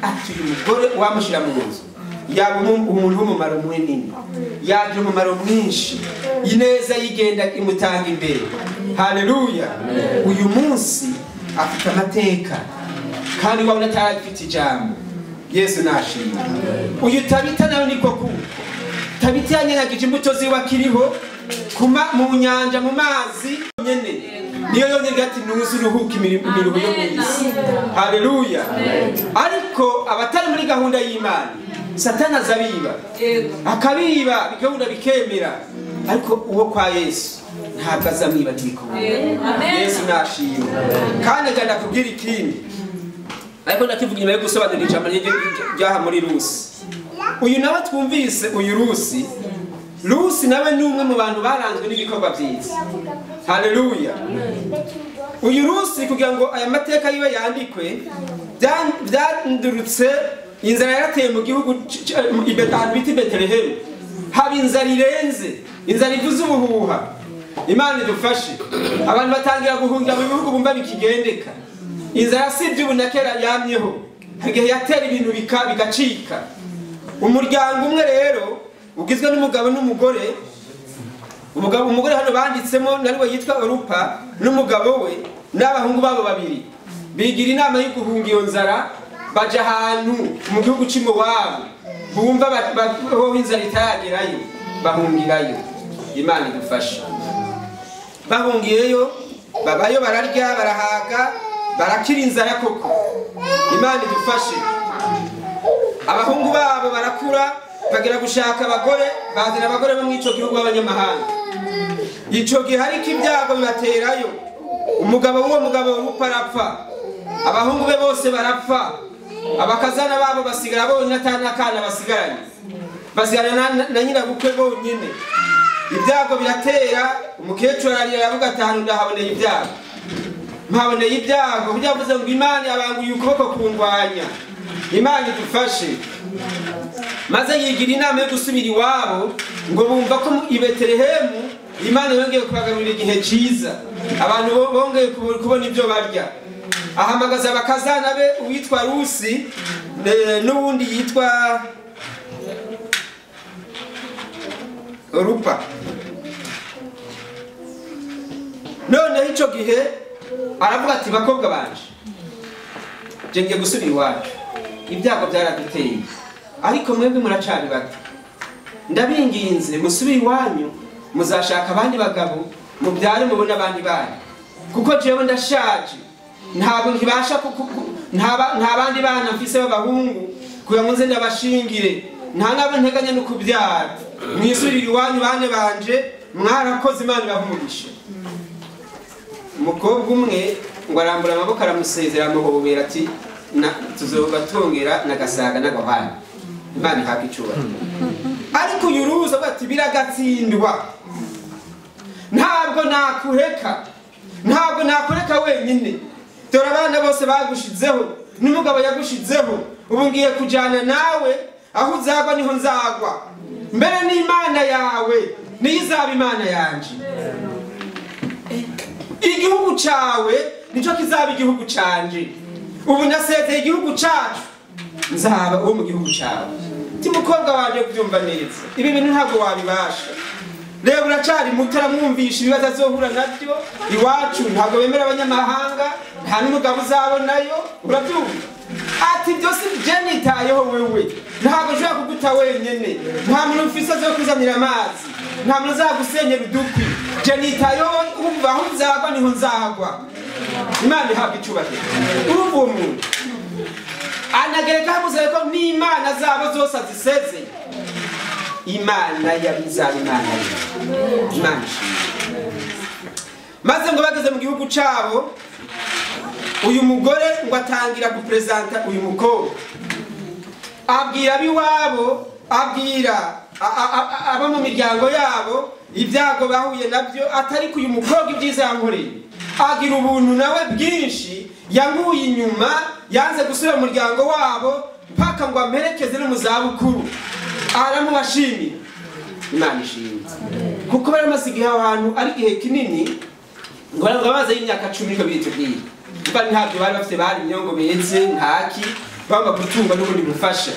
ati uyu mugore wamushira mu nzu yaba umuntu w'umumaro munini, yagira umumaro mwinshi, ineza yigenda imutanga imbere. Haleluya. Uyu munsi afite amateka kandi wabona atarafite ijambo. Yesu nashimwe. Uyu Tabita nawe niko kuko Tabita yanyanyagije imbuto ziwe akiriho kuma mu nyanja mu mazi nyene, niyo yonyine ati nuzu uruhuka imiruho yo mu isi. Haleluya. Ariko abatari muri gahunda y'Imana, Satani azabiba, akabiba bigahunda bikemera, ariko uwo kwa Yesu ntabwo azamwiba ntibikunda. Yesu nashimwe. Kandi agenda kubwira ikindi, ariko ndakivuga inyuma yo gusobanura ijambo ryaha muri Rusi. Uyu nawe twumvise uyu Rusi, Rusi nawe ni umwe mu bantu baranzwe n'ibikorwa byiza. Haleluya. Uyu Rusi kugira ngo aya mateka yiwe yandikwe, byandurutse inzara yarateye mu gihugu bita Betelehemu. Haba inzara irenze, inzara ivuze ubuhuha. Imana idufashe. Abantu batangira guhungira mu bihugu bumva bikigendeka. Inzara si iby'ubu na kera yamyeho, igihe yatera ibintu bigacika. Umuryango umwe rero ugizwe n'umugabo n'umugore, umugore hano banditsemo nariwe yitwa Orupa n'umugabo we n'abahungu babo babiri, bigira inama yo guhunga iyo nzara, baja ahantu mu gihugu cy'Imowabu bumva ho inzara itaragerayo, bahungirayo. Imana idufashe. Bahungiyeyo, babayo, bararya, barahaga, barakira inzara koko. Imana idufashe. Abahungu babo barakura, bagera gushaka abagore, bazana abagore bo mu ico gihugu b'abanyamahanga. Ico gihe ariko ibyago bibaterayo. Umugabo w'uwo mugabo Orupa arapfa, abahungu be bose barapfa. Abakazana babo basigara bonyine, atanakana basigaranye, basigarana na nyirabukwe bonyine. Ibyago biratera, umukecuru ararira aravuga ati ahantu ndahaboneye ibyago, mpaboneye ibyago. Burya ngo Imana yabanguye ukuboko kundwanya, Imana idufashe. Maze yigira inama yo gusubira iwabo, ngo bumva ko i Betelehemu Imana yongeye kubagarurira igihe cyiza, abantu bongeye kubona ibyo barya. Ahamagaza abakazana be, uwitwa Rusi n'uwundi yitwa Rupa. Noneho icyo gihe aravuga ati bakobwa banje, je ngiye gusubira iwacu, ibyago byaraduteye, ariko mwebwe muracari bato, ndabinginze musubire iwanyu, muzashaka abandi bagabo mubyare mubone abandi bana, kuko jewe ndashaje, ntabwo nkibasha, nta bandi bana mfise b'abahungu kugira ngo nze ndabashingire, nta nabo nteganya no kubyara. Mwisubirire iwanyu bane banje, mwarakoze, Imana ibahe umugisha. Umukobwa umwe ngo arambura amaboko aramusezera, amuhobera ati tuzoba twongera nagasaga n'agahwana, Imana ihabwe icyubahiro. Ariko uyu Rusi avuga ati biragatsindwa, ntabwo nakureka, ntabwo nakureka wenyine, dore abana bose bagushizeho n'umugabo yagushizeho, ubu ngiye kujyana nawe, aho uzagwa niho nzagwa, mbere n'Imana yawe niyo izaba Imana yanje, igihugu cyawe nicyo kizaba igihugu canje, ubu nasezeye igihugu cyacu, nzaba uwo mu gihugu cyawe. Ti mukobwa wanje kubyumva neza, ibi bintu ntabwo wabibasha, reba uracari muto, aramwumvisha ibibazo azohura nabyo, iwacu ntabwo bemera abanyamahanga, nta n'umugabo uzabonayo, urabyumva? Ati byose je nitayeho wewe, ntabwo nshobora kuguta wenyene, nta muntu mfise azokuzanira amazi, nta muntu azagusenyera udukwi, je nitayeho, umva aho nzagwa niho nzagwa. Imana ihabwe icyubahiro. Urumva uwo muntu anagereka amuzaye ko n'Imana zabo zose azisezeye, Imana yabizaba Imana ye, Imana ishimwe. Maze ngo bageze mu gihugu cabo, uyu mugore ngo atangira gupresenta uyu mukobwa, abwira abiwabo, abwira abo mu miryango yabo ibyago bahuye nabyo, atari ku uyu mukobwa ibyiza yankoreye, agira ubuntu nawe bwinshi, yankuye inyuma, yanze gusubira mu muryango wabo mpaka ngo amperekeze no mu zabukuru, aramubashimira. Imana ishimwe, kuko baramaze igihe aho hantu ari igihe kinini, ngo babaze y'imyaka 10 niko bitubwira, mba ntabyo bari bafite, bari imyongo beze ntaki, bamba gutungwa n'ubundi bufasha,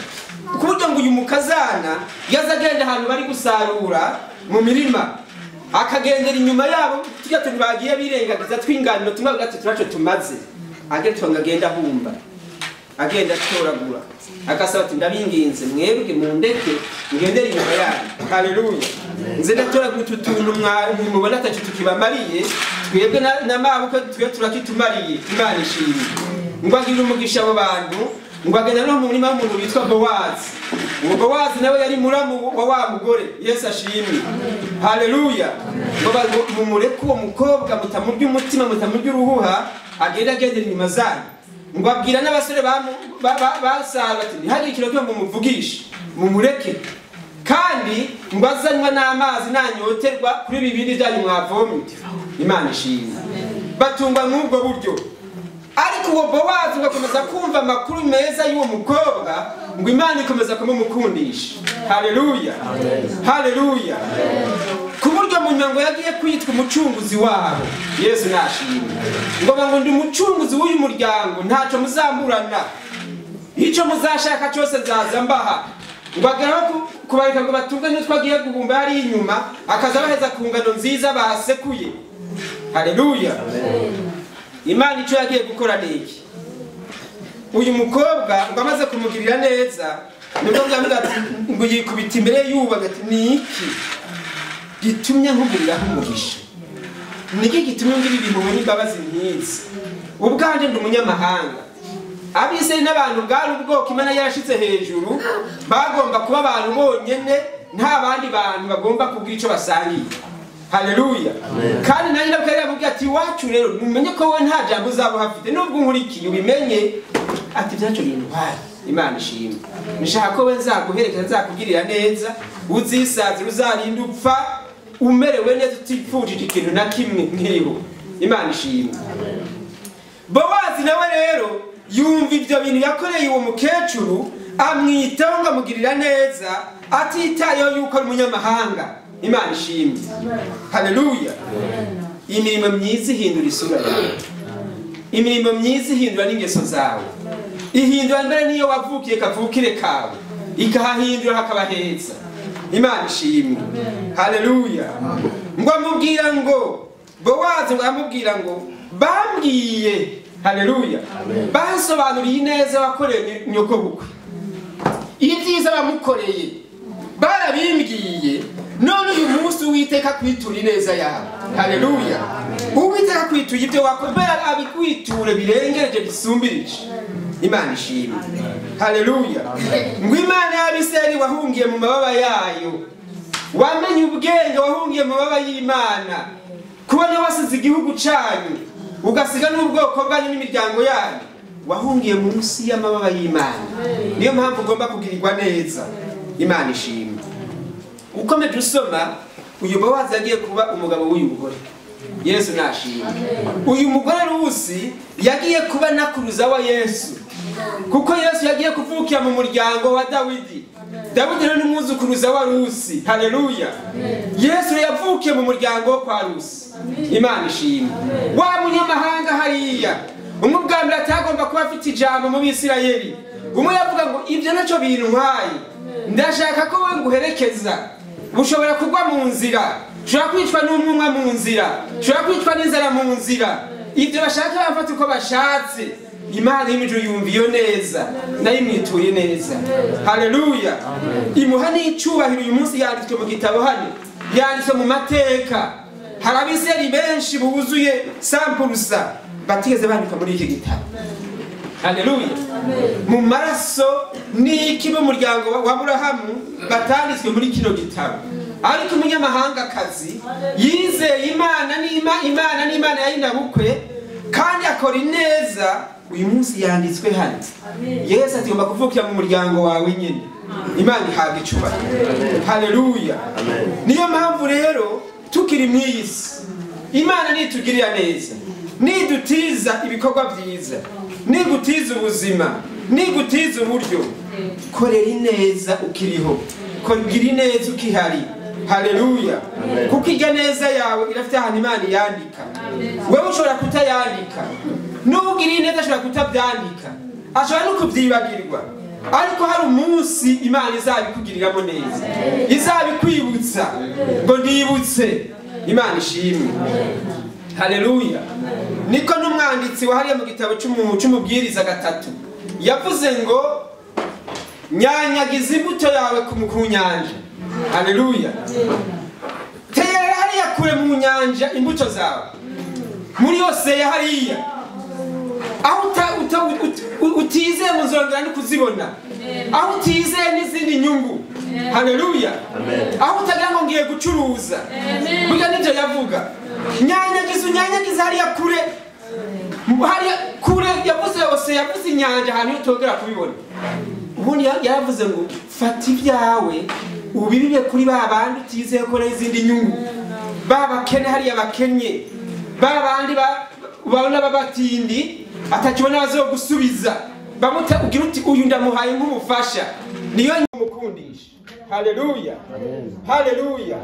ku buryo ngo uyu mukazana yaza agenda ahantu bari gusarura mu mirima, akagendera inyuma yabo, tujya tuntu bagiye birengagiza tw'inganiro tumwe gatatu turaco tumaze, agenda agenda ahumba, agenda atoragura, akasaba ati ndabinginze mwebwe mundeke ngendere inyuma yanyu. Haleluya. Nze ndatoragura utu tuntu mubona ataco tukibamariye, twebwe na mabukwe twe turakitumariye. Imana ishimwe. Ngo agirire umugisha abo bantu, ngo agenda no mu murima w'umuntu witwa Bowazi. Uwo Bowazi nawe yari muramu wa wa mugore. Yesu ashimwe. Haleluya. Ngo mumureke uwo mukobwa, mutamurya umutima, mutamurya uruhuha, agenda agendera inyuma zanyu. Ngo abwira n'abasore basaba ati ntihagire ikintu kimwe mumuvugishe, mumureke, kandi ngo azanywa n'amazi nanyoterwa kuri bibindi byanyu mwavomye. Imana ishimwe. Batungwa n'ubwo buryo. Ariko uwo Bowazi ngo akomeza kumva amakuru meza y'uwo mukobwa, ngo Imana ikomeza kumumukundisha. Haleluya. Haleluya. Ku buryo mu nyango yagiye kwitwa umucunguzi wabo. Yesu nashimwe. Ngo ngo ndi umucunguzi w'uyu muryango, ntacyo muzamburana, icyo muzashaka cyose nzaza mbaha. Ngo ageraho kubareka ngo batunge n'utwagiye guhumba hari inyuma, akaza baheza ku ngano nziza basekuye. Haleluya. Imana icyo yagiye gukora ni iki? Uyu mukobwa ngo amaze kumugirira neza, nibwo bwamuga ati ngo yikubita imbere y'ubu ati ni iki gitumye nkugiriraho umugisha? Niki gitumye ngirira impuhwe n'imbabazi nk'izi? Ubwanje ndi umunyamahanga. Abisirayeli n'abantu bwari ubwoko Imana yarashitse hejuru, bagomba kuba abantu bonyene, nta bandi bantu bagomba kugira ico basangiye. Haleluya. Kandi nanjye ndabwira yamubwiye ati iwacu rero mumenye ko wowe nta jambo uzaba uhafite nubwo nkurikiye ubimenye, ati byacu bintware. Imana ishimwe. Nshaka ko we nzaguherekeza, nzakugirira neza, uzisazira, uzarinda upfa umerewe neza, utifujije ikintu na kimwe nkiriho. Imana ishimwe. Bowazi nawe rero yumva ibyo bintu yakoreye uwo mukecuru, amwitaho ngo amugirira neza, atitayeho yuko ari umunyamahanga. Imana ishimwe. Haleluya. Imirimo myiza ihindura isura yawe. Imirimo myiza ihindura n'ingeso zawe. Ihindura mbere niyo wavukiye kavukire kawe, ikahahindura hakaba heza. Imana ishimwe. Haleluya. Ngo amubwira ngo Bowazi ngo amubwira ngo bambwiye, haleluya, bansobanuriye neza wakoreye nyoko bukwe, ibyiza bamukoreye barabimbwiye, none uyu munsi Uwiteka akwitura ineza yawe. Haleluya. Uwiteka akwituye ibyo wakorera, abikwiture birengereje bisumbirije. Imana ishimwe. Haleluya. Ngo Imana y'Abisirayeli wahungiye mu mababa yayo, wamenye ubwenge wahungiye mu mababa y'Imana, kubona wasize igihugu cyanyu ugasiga n'ubwoko bwanyu n'imiryango yanyu, wahungiye munsi y'amababa y'Imana. Niyo mpamvu ugomba kugirirwa neza. Imana ishimwe. Ukomeje usoma, uyu Bowazi yagiye kuba umugabo w'uyu mugore. Yesu nashimwe. Uyu mugore Rusi yagiye kuba nakuruza wa Yesu, kuko Yesu yagiye kuvukira mu muryango wa Dawidi. Dawidi rero ni umwuzukuruza wa Rusi. Haleluya. Yesu yavukiye mu muryango wo kwa Rusi. Imana ishimwe. Wa munyamahanga hariya, umwe ubwa mbere atagomba kuba afite ijambo mu Bisirayeli, umwe yavuga ngo ibyo nacyo bintwaye, ndashaka ko wowe nguherekeza. Ushobora kugwa mu nzira, ushobora kwicwa n'umwuma mu nzira, ushobora kwicwa n'inzara mu nzira, ibyo bashaka bafata uko bashatse. Imana y'ijuru yumva iyo neza, nayo imwituye neza. Haleluya. Imuha n'icyubahiro. Uyu munsi yanditswe mu gitabo hano, yanditswe mu mateka. Hari abisirayeli benshi buzuye sampurusa batigeze bandikwa muri iki gitabo. Haleluya. Mu maraso n'iki b'umuryango wa Aburahamu batanditswe muri kino gitabo. Ariko umunyamahangakazi yizeye Imana n'Imana n'Imana yayindabukwe kandi akora ineza, uyu munsi yanditswe hano. Yesu ati ugomba kuvukira mu muryango wawe nyine. Imana ihabwa icyubahiro. Haleluya. Niyo mpamvu rero tukiri mu iyi si, Imana nitugirira neza, nidutiza ibikorwa byiza, nigutiza ubuzima, nigutiza uburyo, korera ineza ukiriho, gira ineza ukihari. Haleluya. Kuko irya neza yawe irafite ahantu Imana iyandika. Wewe ushobora kutayandika, n'ugira ineza ashobora kutabyandika, ashobora no kubyibagirwa, ariko hari umunsi Imana izabikugiriramo neza, izabikwibutsa ngo ndibutse. Imana ishimwe. Haleluya. Niko n'umwanditsi wahariye mu gitabo cy'umubwiriza 3 yavuze ngo nyanyagiza imbuto yawe ku nyanja. Haleluya. Tera hariya kure mu nyanja imbuto zawe, muri yose ya hariya, aho utizeye muzongera no kuzibona, aho utizeye n'izindi nyungu. Haleluya. Aho utagira ngo ngiye gucuruza, burya nibyo yavuga. Nyanyagiza, unyanyagiza hariya kure, hariya kure. Yavuze yose, yavuze inyanja ahantu utongera kubibona. Ubundi yaravuze ngo fata ibyawe ubibibe kuri ba bandi utizeye ko n'izindi nyungu, ba bakene hariya bakennye, ba bandi babona babatindi atakibona bazogusubiza, bamuta ugira uti uyu ndamuhaye nk'umufasha, niyo mukundisha. Haleluya. Haleluya.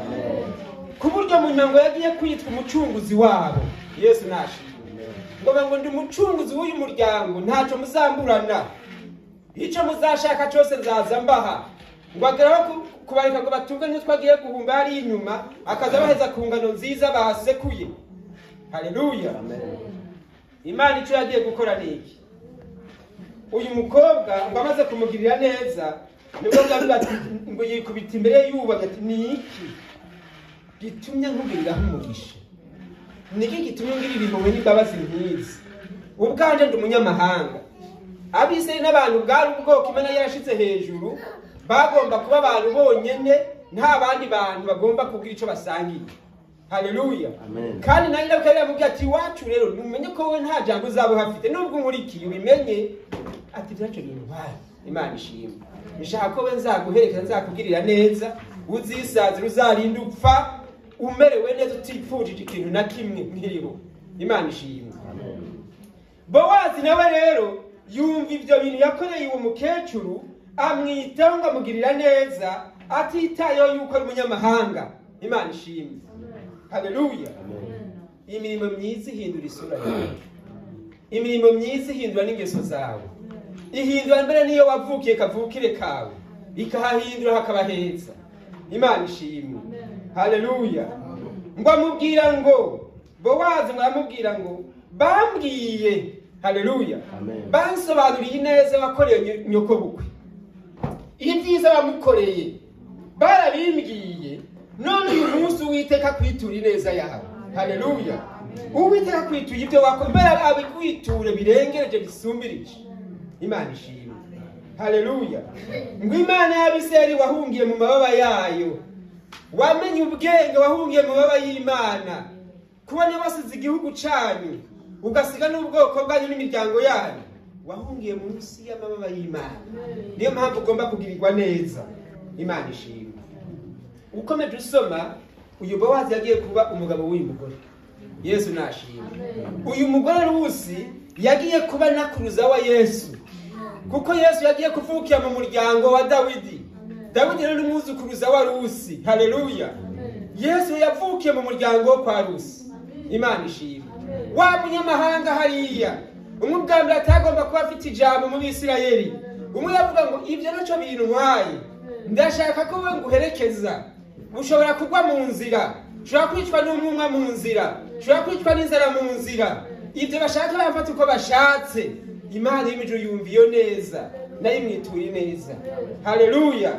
Ku buryo mu yagiye kwitwa umucunguzi wabo. Yesu nashimwe. Ngo ndi umucunguzi w'uyu muryango, ntacyo muzamburana, icyo muzashaka cyose nzaza mbaha. Ngo ageraho kubareka ngo batunge n'utwo agiye guhumba hari inyuma, akaza baheza ku ngano nziza basekuye. Haleluya. Imana icyo yagiye gukora ni iki? Uyu mukobwa ngo amaze kumugirira neza, nibwo bwavuga ati ngo yikubita imbere y'ubu ati ni iki gitumye nkugiriraho umugisha? Ni iki gitumye ngirira impuhwe n'imbabazi nk'izi? Ubwanje ndi umunyamahanga. Abisirayeli n'abantu bwari ubwoko Imana yarashitse hejuru, bagomba kuba abantu bonyene, nta bandi bantu bagomba kugira icyo basangiye. Haleluya. Kandi nayo ndabwira yamubwiye ati iwacu rero numenye ko wowe nta jambo uzaba uhafite nubwo nkurikiye ubimenye, ati byacu bintwaye. Imana ishimwe. Nshaka ko we nzaguherekeza, nzakugirira neza, uzisazira, uzarinda upfa umerewe neza, utifujije ikintu na kimwe nkiriho. Imana ishimwe. Bowazi nawe rero yumva ibyo bintu yakoreye uwo mukecuru, amwitaho ngo amugirira neza, atitayeho yuko ari umunyamahanga. Imana ishimwe. Haleluya. Imirimo myiza ihindura isura yawe. Imirimo myiza ihindura n'ingeso zawe. Ihindura mbere niyo wavukiye kavukire kawe, ikahahindura hakaba heza. Imana ishimwe. Haleluya. Ngo amubwira ngo Bowazi ngo aramubwira ngo bambwiye, haleluya, bansobanuriye neza wakoreye nyoko bukwe, ibyiza bamukoreye barabimbwiye, none uyu munsi Uwiteka akwitura ineza yawe. Haleluya. Uwiteka akwituye ibyo wakoze, mbere abikwiture birengereje bisumbirije. Imana ishimwe. Haleluya. Ngo Imana y'Abisirayeli wahungiye mu mababa yayo, wamenye ubwenge wahungiye mu mababa y'Imana, kubona wasize igihugu cyanyu ugasiga n'ubwoko bwanyu n'imiryango yanyu, wahungiye munsi y'amababa y'Imana. Niyo mpamvu ugomba kugirirwa neza. Imana ishimwe. Ukomeje usoma, uyu Bowazi yagiye kuba umugabo w'uyu mugore. Yesu nashimwe. Uyu mugore Rusi yagiye kuba nakuruza wa Yesu, kuko Yesu yagiye kuvukira mu muryango wa Dawidi. Dawidi rero ni umwuzukuruza wa Rusi. Haleluya. Yesu yavukiye mu muryango wo kwa Rusi. Imana ishimwe. Wa munyamahanga hariya, umwe ubwa mbere atagomba kuba afite ijambo mu Bisirayeli, umwe yavuga ngo ibyo nacyo bintwaye, ndashaka ko we nguherekeza. Ushobora kugwa mu nzira, ushobora kwicwa n'umwuma mu nzira, ushobora kwicwa n'inzara mu nzira, ibyo bashaka bafata uko bashatse. Imana y'imijuru yumva iyo neza, nayo imwitura ineza. Haleluya.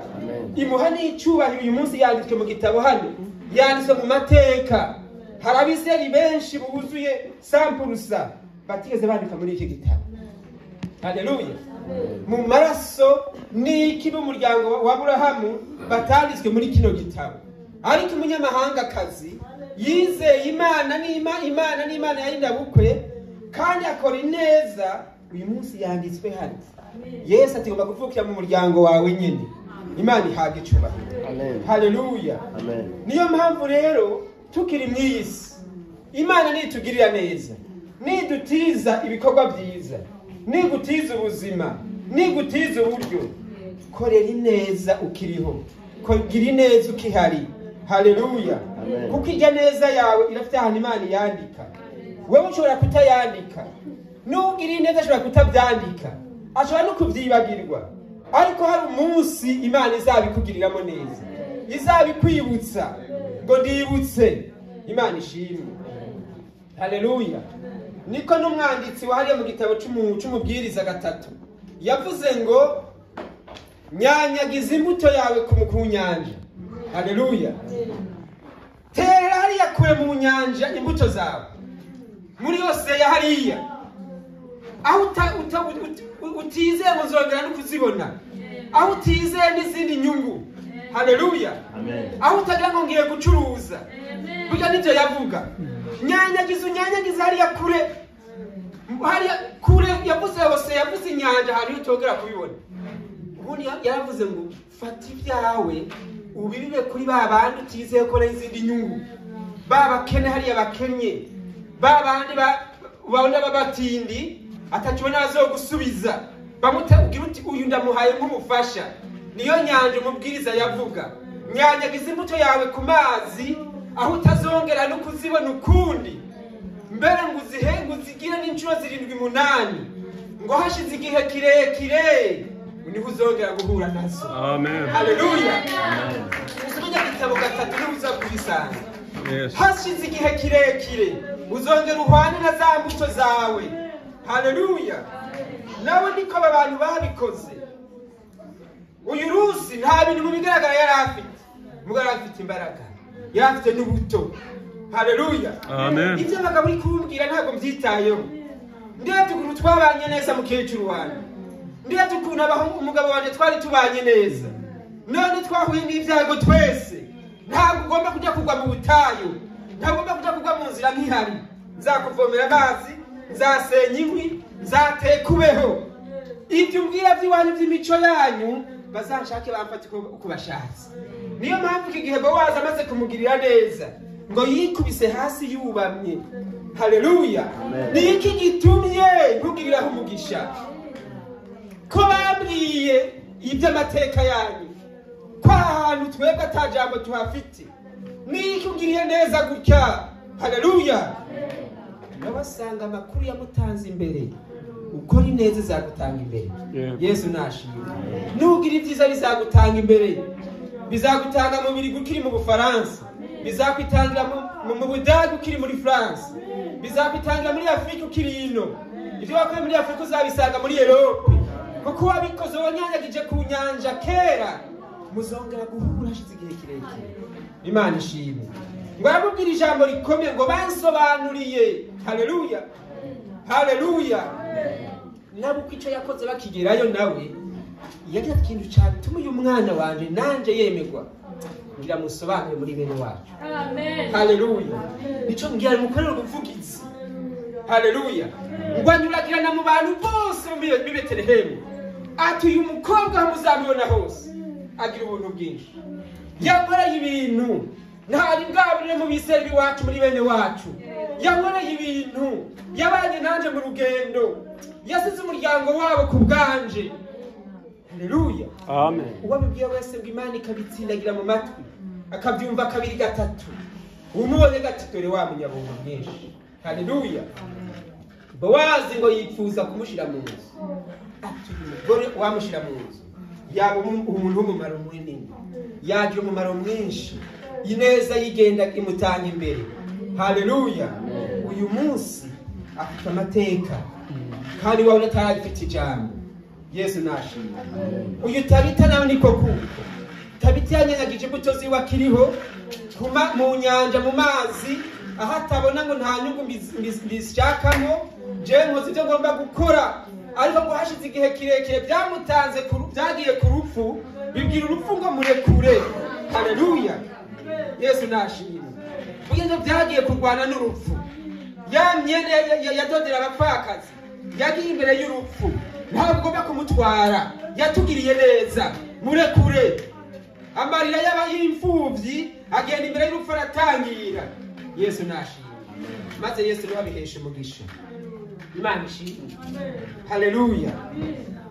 Imuha n'icyubahiro. Uyu munsi yanditswe mu gitabo hano, yanditswe mu mateka. Hari Abisirayeli benshi buzuye sampurusa batigeze bandika muri iki gitabo. Haleluya. Mu maraso n'iki b'umuryango wa Aburahamu batanditswe muri kino gitabo. Ariko umunyamahangakazi yizeye Imana n'Imana n'Imana yayindabukwe kandi akora ineza, uyu munsi yanditswe hano. Yesu ati ngomba kuvukira mu muryango wawe nyine. Imana ihabwe icyubahiro. Haleluya. Niyo mpamvu rero tukiri mu iyi si, Imana nitugirira neza, nidutiza ibikorwa byiza, nigutiza ubuzima, nigutiza uburyo, korera ineza ukiriho, gira ineza ukihari. Haleluya. Kuko ijya neza yawe irafite ahantu Imana yandika. Wewe ushobora kutayandika, n'ugira ineza ashobora kutabyandika, ashobora no kubyibagirwa, ariko hari umunsi Imana izabikugiriramo neza, izabikwibutsa ngo ndibutse. Imana ishimwe. Haleluya. Niko n'umwanditsi wahariye mu gitabo c'umubwiriza 3 yavuze ngo nyanyagiza imbuto yawe ku nyanja. Haleluya. Tera hariya kure mu nyanja imbuto zawe, muri yose ya hariya, aho utizeye ngo uzongera no kuzibona, aho utizeye n'izindi nyungu. Haleluya. Aho utagira ngo ngiye gucuruza, burya nibyo yavuga. Nyanyagiza, unyanyagiza hariya kure, hariya kure. Yavuze hose, yavuze inyanja ahantu utongera kubibona. Ubundi yaravuze ngo fata ibyawe ubibibe kuri ba bandi utizeye ko n'izindi nyungu, ba bakene hariya bakennye, ba bandi babona babatindi atakibona azogusubiza, bamutubwira uti uyu ndamuhaye nk'umufasha. Niyo nyanja umubwiriza yavuga, nyanyagiza imbuto yawe ku mazi aho utazongera no kuzibona ukundi, mbere ngo uzihe ngo uzigire n'inshuro 7 8, ngo hashize igihe kirekire niho uzongera guhura nazo. Amen. Haleluya. Usomye igitabo 3 niho uza kubisanga. Hashize igihe kirekire uzongera uhwane na za mbuto zawe. Haleluya. Nawe niko aba bantu babikoze. Uyu Rusi nta bintu mu bigaragara yari afite, mugabo yari afite imbaraga, yari afite n'ubuto. Haleluya. Amen. Ibyo abagabo uri kumbwira ntabwo mbyitayeho. Ndebye ukuntu twabanye neza mukecuru wanjye, ndebye ukuntu umugabo wanjye twari tubanye neza, none twahuye n'ibyago twese. Ntabwo ugomba kujya kugwa mu butayu, Ntagomba kuja kugwa mu nzira nkihari. Nzakuvomera amazi, nzasenya inkwi, nzateka ubeho. Ibyo umbwira by'iwanyu by'imico yanyu bazanshake bamfate uko bashatse. Niyo mpamvu iki gihe Bowazi amaze kumugirira neza ngo yikubise hasi yubamye. Haleluya. Ni iki gitumye nkugiriraho umugisha? Ko bambwiye iby'amateka yanyu, ko ahantu twebwe ata jambo tuhafite, ni iki ungiriye neza gutya? Haleluya. Nabasanga amakuru yamutanze imbere. Ukora ineza izagutanga imbere. Yesu nashimwe. Nugira ibyiza bizagutanga imbere. Bizagutanga mu Bubiligi ukiri mu Bufaransa, bizakwitangira mu Budage ukiri muri France, bizakwitangira muri Afrika ukiri ino. Ibyo wakuye muri Afrika uzabisanga muri Europe, kuko wabikoze wanyanyagije ku nyanja kera. Muzongera guhura hashize igihe kirekire. Imana ishimwe. Ngo aramubwira ijambo rikomeye ngo bansobanuriye. Haleluya. Haleluya. Nabo uko icyo yakoze bakigerayo nawe yagira ikintu cyatuma uyu mwana wanje nanje yemegwa, ngira musobanure muri bene wacu. Amen. Haleluya. Nico ngira mukorera ubuvugizi. Haleluya. Ngo anyuragirana mu bantu bose mu Betelehemu, ati uyu mukobwa muzamubona hose agira ubuntu bwinshi, yankoreye ibintu ntari bwabure mu biseri iwacu muri bene wacu, yankoreye ibintu, yabanye nanje mu rugendo, yasize umuryango wabo ku bwanje. Haleluya. Amen. Uwabibwiye wese ngo Imana ikabitsindagira mu matwi, akabyumva kabiri gatatu, umubonye gati dore wa munyabuntu bwinshi. Haleluya. Bowazi ngo yifuza kumushira mu nzu, ati umugore wamushira mu nzu yaba umuntu w'umumaro munini, yagira umumaro mwinshi, ineza yigenda imutanga imbere. Haleluya. Uyu munsi afite amateka kandi wawe atarafite ijambo. Yesu nashimwe. Uyu Tabita nawe niko kuko Tabita yanyanyagije imbuto ziwe akiriho mu nyanja mu mazi, aho atabona ngo nta nyungu mbishakamo, jewe nkoze ibyo ngomba gukora. Ariko ngo hashize igihe kirekire byamutanze byagiye ku rupfu, bibwira urupfu ngo murekure. Haleluya. Yesu nashimwe. Burya byagiye kurwana n'urupfu. Ya myenda yadodera abapfakazi yagiye imbere y'urupfu, ntabwo bakumutwara, yatugiriye neza, murekure. Amarira y'imfuvyi agenda imbere y'urupfu aratangira. Yesu nashimwe. Maze Yesu niwe abihesha umugisha. Imana ishimwe. Haleluya.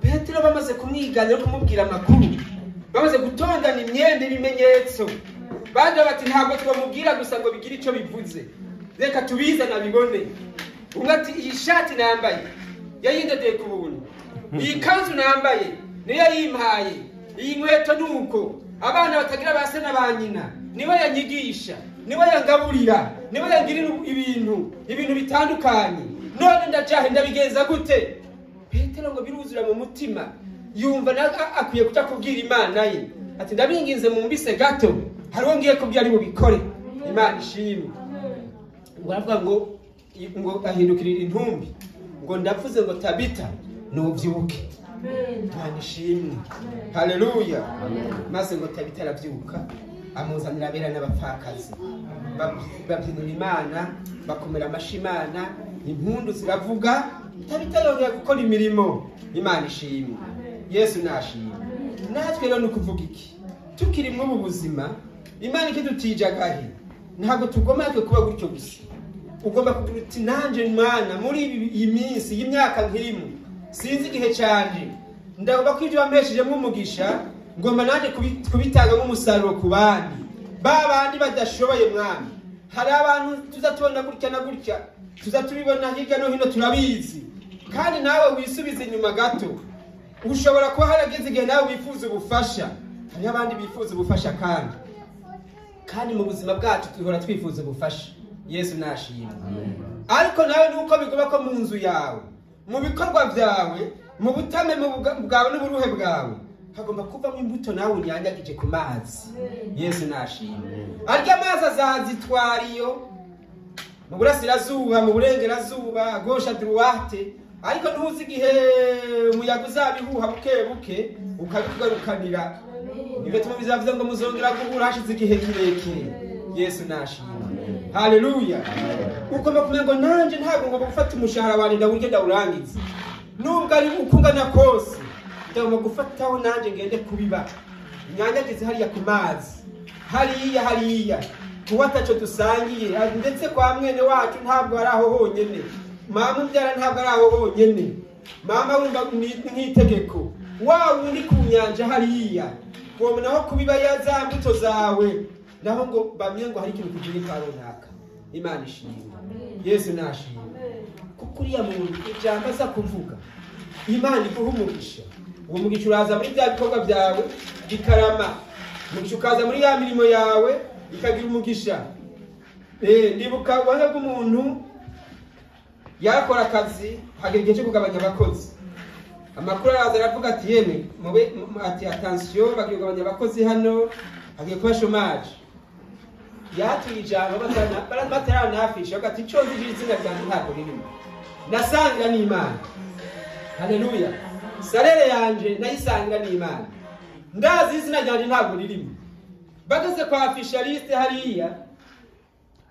Petero bamaze kumwiganira no kumubwira amakuru, bamaze gutondana imyenda ibimenyetso, baje bati ntabwo twamubwira gusa ngo bigire icyo bivuze, reka tubizana bibone. Umwe ati iyi shati nambaye yayindodeye ku buntu, iyi kanzu nambaye niyo yayimpaye, iyi nkweto nuko abana batagira ba se na ba nyina niwe yanyigisha, niwe yangaburira, niwe yangirira ibintu bitandukanye, none ndajahe ndabigenza gute? Petero ngo biruzura mu mutima, yumva akwiye kuja kubwira Imana ye, ati ndabinginze mumbise gato, hari uwo ngiye kubwira ari bubikore. Imana ishimwe. Ngo aravuga ngo ahindukirira intumbi, ngo ndavuze ngo Tabita nubyuke. Imana ishimwe. Haleluya. Maze ngo Tabita arabyuka, amuzanira abera n'abapfakazi, babyinira Imana, bakomera amashi Imana, impundu ziravuga. Tabita yongera gukora imirimo. Imana ishimwe. Yesu nashimwe. Natwe rero nukuvuga iki? Tukiri muri ubu buzima, Imana ikidutije agahe, ntabwo tugomba kuba gutyo gusa. Ugomba kugira uti nanje mwana muri iyi minsi y'imyaka nkirimo, sinzi igihe cyanje, ndagomba ko ibyo wampeshejemo umugisha ngomba nanjye kubitanga nk'umusaruro ku bandi, ba bandi badashoboye. Mwami, hari abantu tuza tubona gutya na gutya, tuza tubibona hirya no hino, turabizi. Kandi nawe wisubize inyuma gato, ushobora kuba harageze igihe nawe wifuza ubufasha. Hari abandi bifuza ubufasha, kandi mu buzima bwacu duhora twifuza ubufasha. Yesu nashimwe. Ariko nawe nuko bigomba ko mu nzu yawe, mu bikorwa byawe, mu butame bwawe n'uburuhe bwawe, hagomba kuvamo imbuto nawe unyanyagije ku mazi. Yesu nashimwe. Arya amazi azazitwara iyo mu burasirazuba, mu burengerazuba, gauche à droite, ariko ntuzi igihe umuyaga uzabihuha buke buke ukabikugarukanira. Nibyo tuma bizavuze ngo muzongera guhura hashize igihe kirekire. Yesu nashimwe. Haleluya. Ugomba kumenya ngo nanje ntabwo ngomba gufata umushahara wanjye ndawurye ndawurangize, nubwo ari uko ungana kose, ndagomba gufataho nanjye ngende kubiba, nyanyagize hariya ku mazi, hariya hariya kuba ataco dusangiye, ndetse kwa mwene wacu ntabwo ari aho honyene, mama umbyara ntabwo ari aho honyene, mama wumva nk'itegeko wa wundi ku nyanja hariya wobonaho kubiba ya za mbuto zawe, naho ngo bamye ngo hari ikintu kugira kwa runaka. Imana ishimwe, Yesu nashimwe. Kuko uriya muntu ijambo aza kuvuga, Imana iguha umugisha, uwo mugisha uraza muri bya bikorwa byawe bikarama, umugisha ukaza muri ya mirimo yawe ikagira umugisha. Ndibuka ubuhamya bw'umuntu yakora akazi, hagera igihe cyo kugabanya abakozi, amakuru araza aravuga ati yemwe mube, ati attention, bagiye kugabanya abakozi hano, hagiye kuba chômage. Yatuye ijambo bataranafisha, bavuga ati ico nzi izina ryanjye ntabwo ririmo, nasangira n'Imana. Haleluya. Salere yanje nayisangira n'Imana, ndazi izina ryanjye ntabwo ririmo. Bageze kwa officialiste hariya,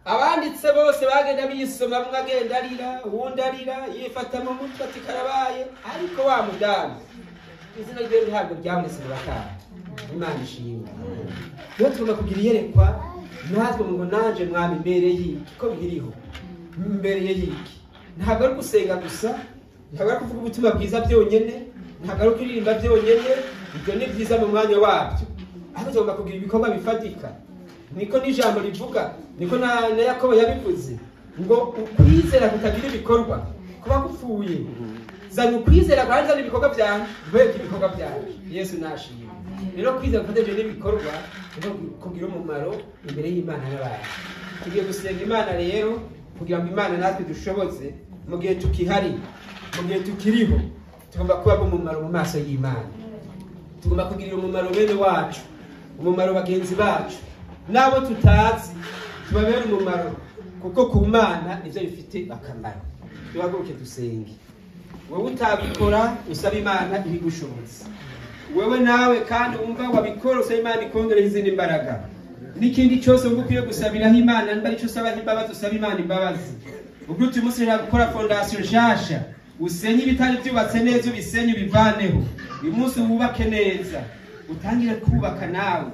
abanditse bose bagenda bisoma, umwe agenda arira, uwundi arira, yifata mu mutwe ati karabaye, ariko wa mudamu izina rye ntabwo ryabonetse mu bakara. Imana ishimwe. Rero tugomba kugira iyerekwa natwe ngo nanje mwami mbere y'iki ko biriho, mbere y'iki. Ntabwo ari gusenga gusa, ntabwo ari kuvuga ubutumwa bwiza byonyene, ntabwo ari kuririmba byonyene, ibyo ni byiza mu mwanya wabyo, ariko tugomba kugira ibikorwa bifatika. Niko n'ijambo rivuga, niko na Yakobo yabivuze ngo ukwizera kutagira ibikorwa kuba gupfuye. Zana ukwizera kandi zana ibikorwa byanjye, nkwereke ibikorwa byanjye. Yesu nashimwe. Rero kwizera gufatanyije n'ibikorwa niko kugira umumaro imbere y'Imana n'abantu. Tugiye gusenga Imana rero kugira ngo Imana natwe dushoboze mu gihe tukihari, mu gihe tukiriho, tugomba kuba umumaro mu maso y'Imana. Tugomba kugirira umumaro bene wacu, umumaro bagenzi bacu, n'abo tutazi tubabere umumaro, kuko ku Mana nivyo bifite akamaro. Duhaguruke dusenge. Wewe utabikora usaba Imana ibigushobotse, wewe nawe kandi wumva wabikora usaba Imana ikongereza izindi mbaraga. N'ikindi cyose wumva ukwiye gusabiraho Imana, niba arico usaba imbabazi, usaba Imana imbabazi. Ubwo uyu munsi ushaka gukora fondasiyo nshasha, usenye ibitari byubatse neza, ubisenye ubivaneho. Uyu munsi wubake neza, utangire kubaka nawe.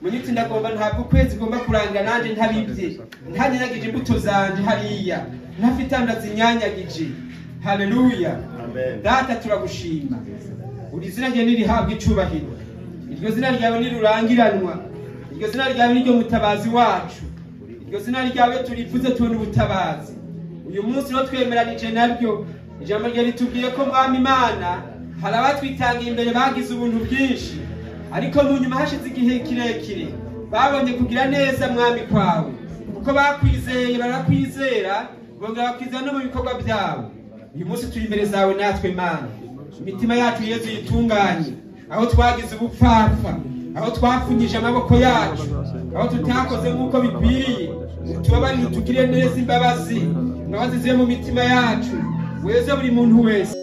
Munyiti ndagomba, ntabwo ukwezi ugomba kurangira nanjye ntabibye, ntanyanyagije imbuto zanje hariya, ntafite ndazinyanyagije. Haleluya. Data turagushima, uri izina ryawe nirihabwa icubahiro, iryo zina ryawe nirurangiranwa, iryo zina ryawe niryo mutabazi wacu, iryo zina ryawe turivuze tubona ubutabazi. Uyu munsi rero twemeranije naryo, ijambo ryawe ritubwiye ko Mwami Imana hari abatwitangiye imbere bagize ubuntu bwinshi, ariko mu nyuma hashize igihe kirekire babonye kugira neza Mwami kwawe, kuko bakwizeye barakwizera, bongera bakwizera no mu bikorwa byabo. Uyu munsi turi imbere zawe natwe Mana, imitima yacu Yezu yitunganye, aho twagize ubupfapfa, aho twapfunyije amaboko yacu, aho tutakoze nk'uko bikwiriye, tubabarire, utugirire neza imbabazi, imbabazi zibe mu mitima yacu, weze buri muntu wese.